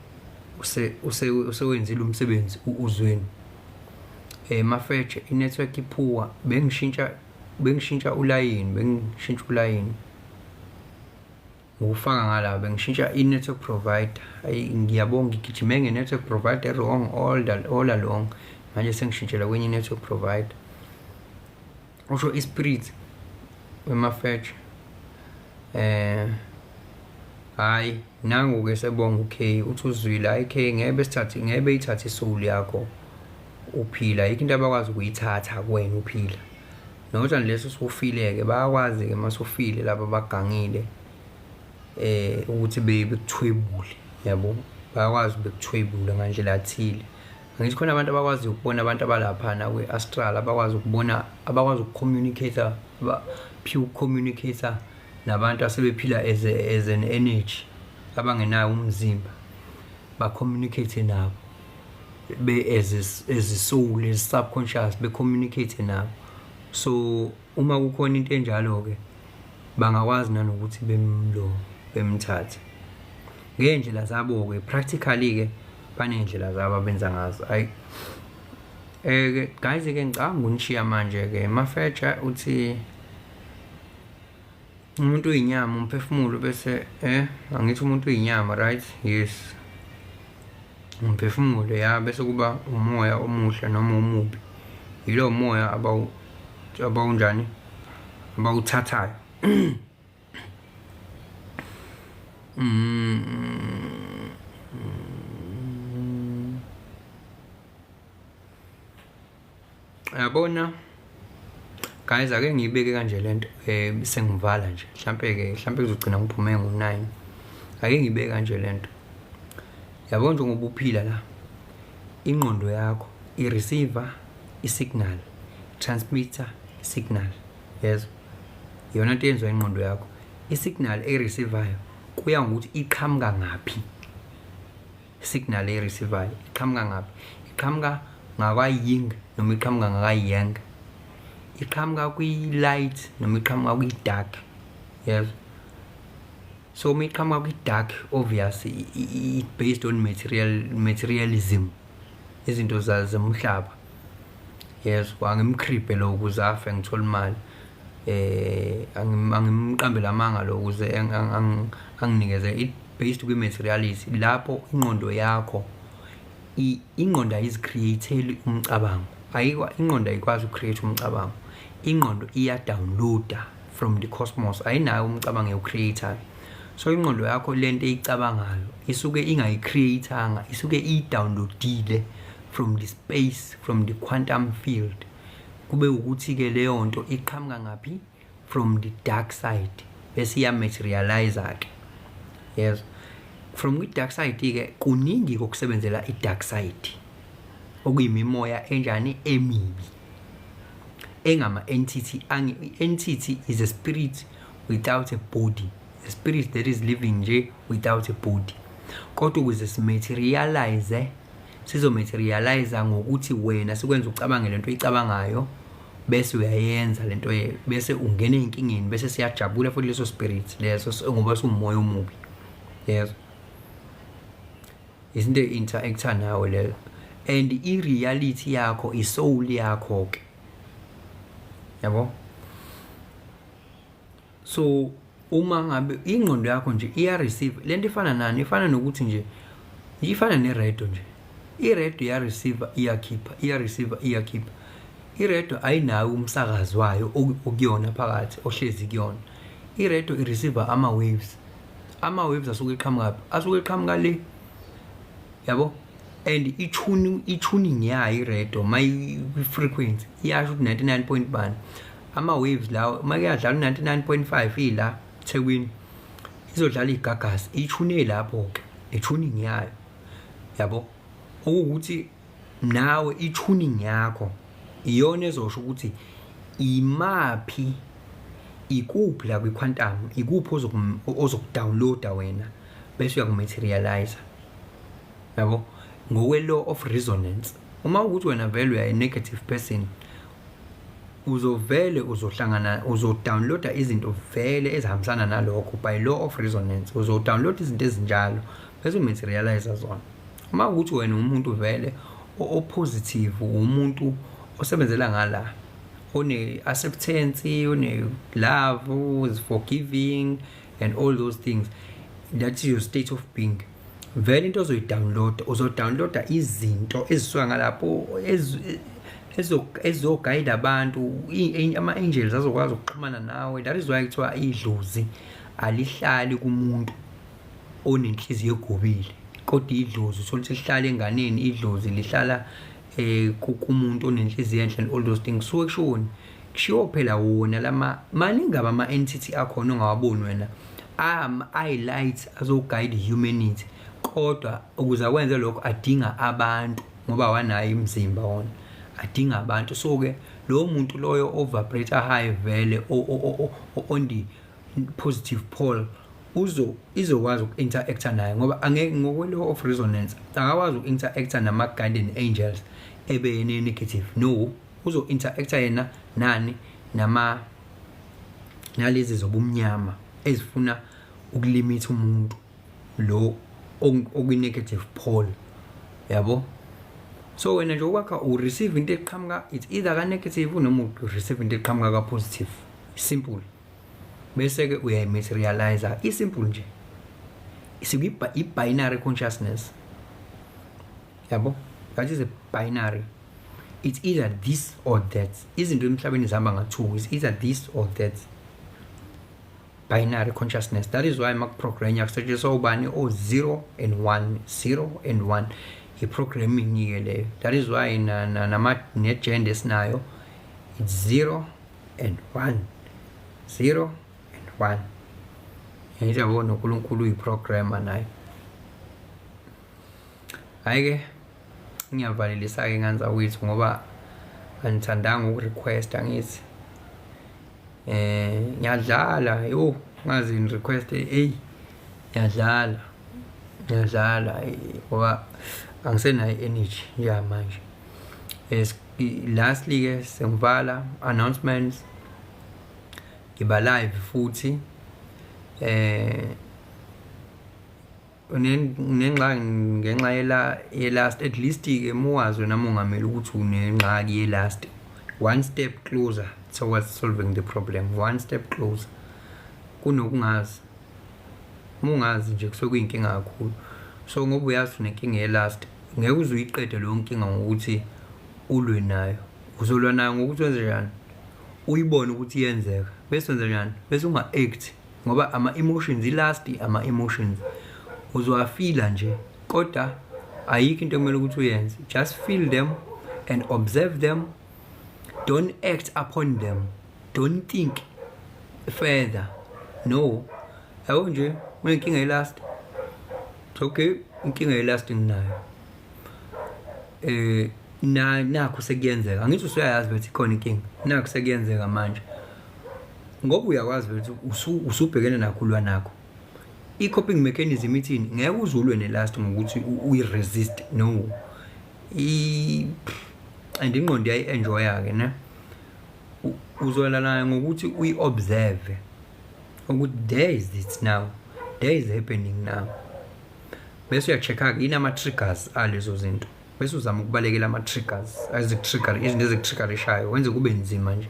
use usewenzile umsebenzi uzweni. Mafethe, i-network iphuwa, bengishintsha ulayini, bengishintsha ulayini ngokufaka ngala, bengishintsha i-network provider. Ayi, ngiyabonga, ngigijime nge-network provider wrong all along, manje sengishintshela kwenye i-network provider. Usho i-spirit wemafethe. Hayi, nangu ke sebonga uK, uthi uzwile. Hayi K, ngeke besithathe, ngeke beyithathe isoul yakho uphila, ayikho into abakwazi ukuyithatha kuwena uphila, not unless usufile ke. Bayakwazi ke masufile laba bagangile ukuthi bekuthwebule, yabo, bayakwazi bekuthwebule ngandlela thile. Angithi khona abantu abakwazi ukubona abantu abalaphana kwi-astral, abakwazi ukubona, abakwazi ukucommunicate, pure communicator nabantu asebephila as an energy, abangenayo umzimba, ba-communicate nabo be as a soul, as subconscious, be-communicate nabo. So uma kukhona into enjalo-ke, bangakwazi nanokuthi bemlo bemthathe ngey'ndlela zabo-ke. Practically-ke baney'ndlela zabo abenza ngazo. Ayi guys-ke, ngicabanga ukunishiya manje-ke. Mafetsha uthi umuntu uyinyama, umphefumulo, bese angithi umuntu uyinyama, right? Yes, umphefumulo ya, bese kuba umoya omuhle noma omubi, yilo moya abawunjani, abawuthathayo. Yabona guys, ake ngiyibeke kanje lento, sengivala nje, mhlambe ke mhlambe kuzogcina ngiphume ngo9. Ake ngibeke kanje lento, yabo, njengoba uphila la, ingqondo yakho i-receiver i-signal, transmitter signal, yes, iyona nto yenziwa ingqondo yakho. I-signal ereceivayo kuya ngokuthi iqhamuka ngaphi. Signal ereceivayo iqhamuka ngaphi? Iqhamuka ngakwa-yin noma iqhamuka ngaka-yang? Iqhamuka kwi-light noma iqhamuka kwi-dark? Yes. So uma iqhamuka kwi-dark, obviously it based on materialism, izinto zemhlaba, yes. Angimcreepe lo ukuze afe ngithole imali, angimqambe lamanga lo ukuze anginikeze. It based kwi-materiality. Lapho ingqondo yakho, ingqondo ayizicreateli umcabango, ayikwa ingqondo ayikwazi ukucreate umcabango. Ingqondo iya-downloada from the cosmos, ayinayo umcabango ewucreatayo. So ingqondo yakho lento eyicabangayo isuke ingayicreatanga, isuke iyidownloadile from the space, from the quantum field. Kube ukuthi-ke leyo nto iqhamuka ngaphi? From the dark side, bese iya-materialize-ke, yes, from kwi-dark side-ke. Kuningi kokusebenzela i-dark side, okuyimimoya enjani emibi, engama-entity. I-entity is a spirit without a body, a spirit that is living nje without a body. Kodwa ukuze simaterialize, sizomaterialize ngokuthi wena sikwenza ucabange lento oyicabangayo, bese uyayenza lento, bese ungena ey'nkingeni, bese siyajabula futhi leso spirit leso, ngoba siwumoya omubi. Yezwa, izinto e-interacta nawe leyo, and i-reality yakho, i-soul yakho-ke, yabo. So uma ngabe ingqondo yakho nje iya-receive lento, ifana nani? Ifana nokuthi nje, ifana neredo nje. Iredo iya-receive, iyakhipha, iya-receive, iyakhipha. Iredo ayinawo umsakazi wayo okuyona phakathi, ohlezi kuyona. Iredo i-receive ama-waves. Ama-waves asuke eqhamukaphi? Asuke eqhamuka le, yabo. And i-tuning yayo iredo, mayi-frequency iyasho ukuthi 99 point bani, ama-waves lawo uma kuyadlala u-99.5 ila Thekwini, izodlala igagasi, ithune lapho-ke i-tuning yayo, yabo. Okuwukuthi nawe i-tuning yakho iyona ezosho ukuthi imaphi, ikuphi la kwi-quantum, ikuphi ozokudownloada wena, bese uyakumaterialize, yabo, ngokwe-law of resonance. Uma ukuthi wena vele uya negative person, uzovele uzohlangana, uzodownloada izinto vele ezihambisana nalokho. By law of resonance uzodownload izinto ezinjalo, bese umaterialize zona. Uma ukuthi wena umuntu vele o-positive, umuntu osebenzela ngala, one-acceptance, one-love, is forgiving and all those things, that's your state of being. Vele into ozoyidownloada, uzodownloada izinto ezisuka ngalapho ezizogayida abantu, ama-angels azokwazi ukuxhumana nawe. That is why kuthiwa idlozi alihlali kumuntu onenhliziyo egobile, kodwa idlozi uthola ukuthi lihlala enganeni, idlozi lihlala kumuntu onenhliziyo enhle and all those things. Suke kushoni? Kushiwo phela wona lama maningi ama-entity akhona ongawaboni wena, ayi-light, azoguide humanity, kodwa ukuze akwenze lokho adinga abantu, ngoba awanayo imizimba wona, adinga abantu. So-ke lowo muntu loyo o-vibrate high vele, on the positive pole, uzo izokwazi uku-interacta naye, ngoba angeke, ngokwe-law of resonance, akakwazi uku-interacta nama-guardian angels ebe ne-negative. No, uzo-interacta yena nani? Nama nalezi zobumnyama ezifuna ukulimitha umuntu lo okwi-negative pole, yabo. So wena nje ukwakha, ureceive into eqhamuka, it's either ka-negative noma ureceive into eqhamuka ka-positive, simple. Bese-ke uyayi-materialize, i-simple nje. I-binary consciousness, yabo. That is a binary. It's either this or that. Izinto emhlabeni zihamba nga-two. It's either this or that, binary consciousness. That is why makuprogranya kusetshenziswa ubani? O-0 and 1, 0 and 1, i-programming-ke leyo. That is why ne-gender esinayo, it's 0 and 1, 0 and 1. Ngithi yabo, noNkulunkulu uyiprogrammer naye. Hhayi-ke, ngiyavalelisa-ke nganzakwethu, ngoba anithandanga ukurequest. Angithi ngiyadlala yo, ngazi ni request. Hey, ngiyadlala, ngiyadlala, ngoba angisenayo energy njengamanje. Lastly ke, sengivala, announcements: ngiba live futhi. Unengxaki ngenxa yela ye-lust, at least ke muwazi wena mongameli ukuthi unengxaki ye-lust, one step closer towards solving the problem, one step closer kunokungazi. Uma ungazi nje, kusuke kuyinkinga kakhulu. So ngoba uyazi unenkinga ye-lust, ngeke uze uyiqede leyo nkinga ngokuthi ulwe nayo. Uzolwa nayo ngokuthi wenze njani? Uyibone ukuthi iyenzeka, bese wenze njani? Bese unga-act, ngoba ama-emotions, i-lust, ama-emotions uzowafila nje, kodwa ayikho into ekumele ukuthi uyenze. Just feel them and observe them. Don't act upon them. Don't think further. No, yabo nje, unenkinga ye-lust, okay, inkinga ye-lust nginayo, na nakho sekuyenzeka. Angithi usuyayazi bethi ikhona inkinga, nakho sekuyenzeka manje, ngoba uyakwazi bethi usubhekene nakho, ulwa nakho. I-coping mechanism ithini? Ngeke uzulwe ne-lust ngokuthi uyi-resist, no. And ingqondo iyayi-enjoya-ke ne. Uzwela nayo ngokuthi uyi-observe ukuthi there is it now, there is happening now. Bese uya-check-a-ke yini ama-triggers alezo zinto, bese uzama ukubalekela ama-triggers aziku-trigger, izinto ezikutriggerishayo, wenze kube nzima nje,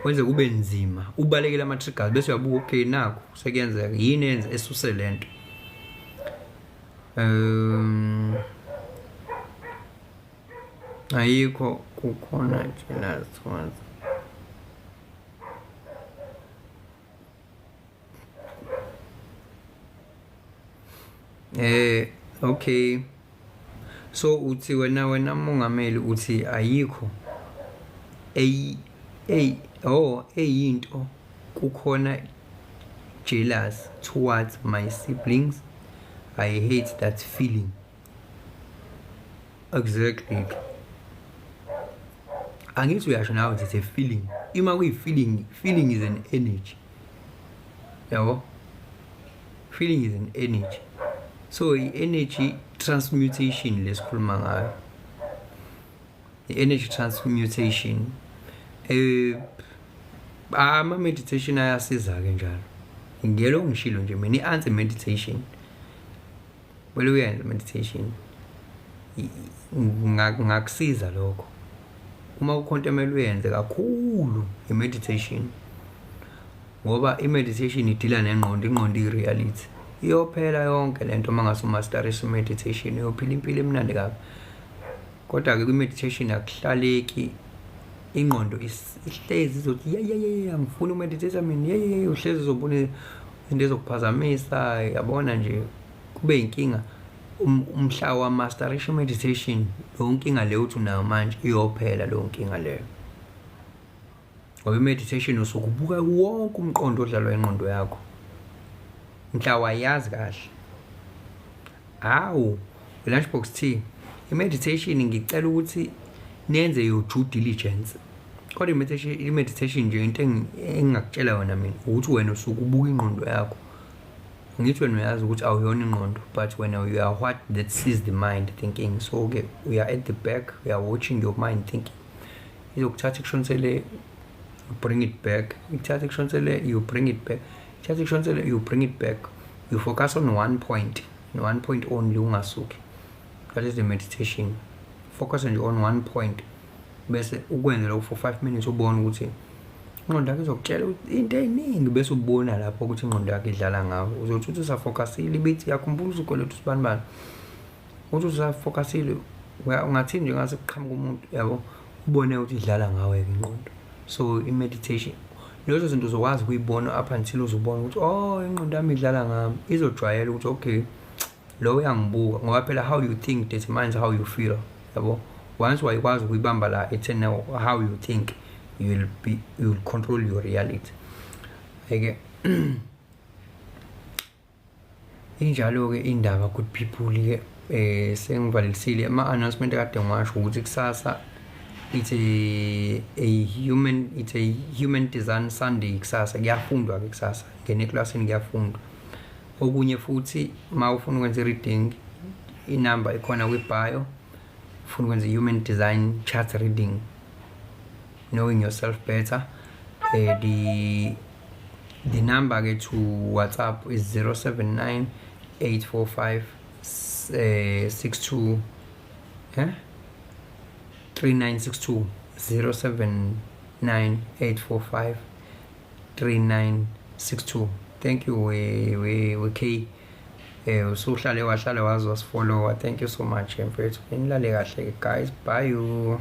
wenze kube nzima ubalekele ama-triggers, bese uyabuka okay nakho sekuyenzeka yini enze esuse lento. Ayikho kukhona jealous towards okay, so uthi wena mongameli uthi ayikho ey ey oh eyinto kukhona jealous towards my siblings. I hate that feeling. Exactly, angithi uyasho nawe it's a feeling. Ima kuyi feeling, feeling is an energy, yabo. Feeling is an energy, so i-energy transmutation lesikhuluma ngayo, i-energy transmutation. Ama meditation ayasiza ke njalo, ngelo ngishilo nje mina i-answer meditation, wele uyenze meditation, ngakusiza lokho. Uma kukhona into emele uyenze kakhulu i-meditation, ngoba i-meditation idila nengqondo, ingqondo iyi-reality. Iyophela yonke lento uma ngase umasterise i-meditation, uyophila impilo emnandi kabi. Kodwa-ke kwi-meditation akuhlaleki, ingqondo ihlezi izothi ye ye ye, angifuni umeditate mina, ye ye, uhlezi uzobona into ezokuphazamisa, yabona nje kube inkinga. Umhla wamasterisha meditation, leyo nkinga leyo uthi unayo manje iyophela leyo nkinga leyo, ngoba i-meditation usuke ubuka wonke umqondo odlalwa ingqondo yakho mhla wayazi kahle. Hawu, Lunchbox T, i-meditation ngicela ukuthi niyenze your due diligence. Kodwa i-meditation nje into engingakutshela yona mina ukuthi wena usuke ubuka ingqondo yakho. Ngithi wena uyazi ukuthi awuyona ingqondo, but wena you are what that sees the mind thinking. So ke we are at the back, we are watching your mind thinking. Izokuthatha ikushonisele, you bring it back. Ikuthatha ikushonisele, you bring it back. Ithatha ikushonisele, you bring it back. You focus on one point, one point only, ungasuki. That is the meditation. Focus nje on one point, bese ukwenze lokho for 5 minutes, ubone ukuthi ingqondo yakho izokutshela into eyiningi, bese ubona lapho ukuthi ingqondo yakho idlala ngawe. Uzothi uthi usafocusile ibithi yakhumbula usukweleta usibani bani, uthi usafocusile ungathini nje ngase kuqhamuka umuntu, yabo, ubone ukuthi idlala ngawe-ke ingqondo. So i-meditation lezo zinto uzokwazi ukuyibona up until uzubona ukuthi oh, ingqondo yami idlala ngami. Izojwayela ukuthi okay, lo uyangibuka, ngoba phela how you think determines how you feel, yabo. Once wayikwazi ukuyibamba la ethena how you think, you will control your reality. Eke injalo-ke indaba, good people-ke. Sengivalelisile ama-announcement kade ngiwasho ukuthi kusasa it's a human design Sunday. Kusasa kuyafundwa-ke, kusasa ngene eklasini kuyafundwa. Okunye futhi, uma ufuna ukwenza i-reading, inamba ikhona kwi-bio. Ufuna ukwenza i-human design chart reading, knowing yourself better, the number ke to WhatsApp is 079 845 62 3962, 079 845 3962. Thank you we K, usuhlale wahlale wazi wasifollowa. Thank you so much mfethu, nilale kahle guys, bye you.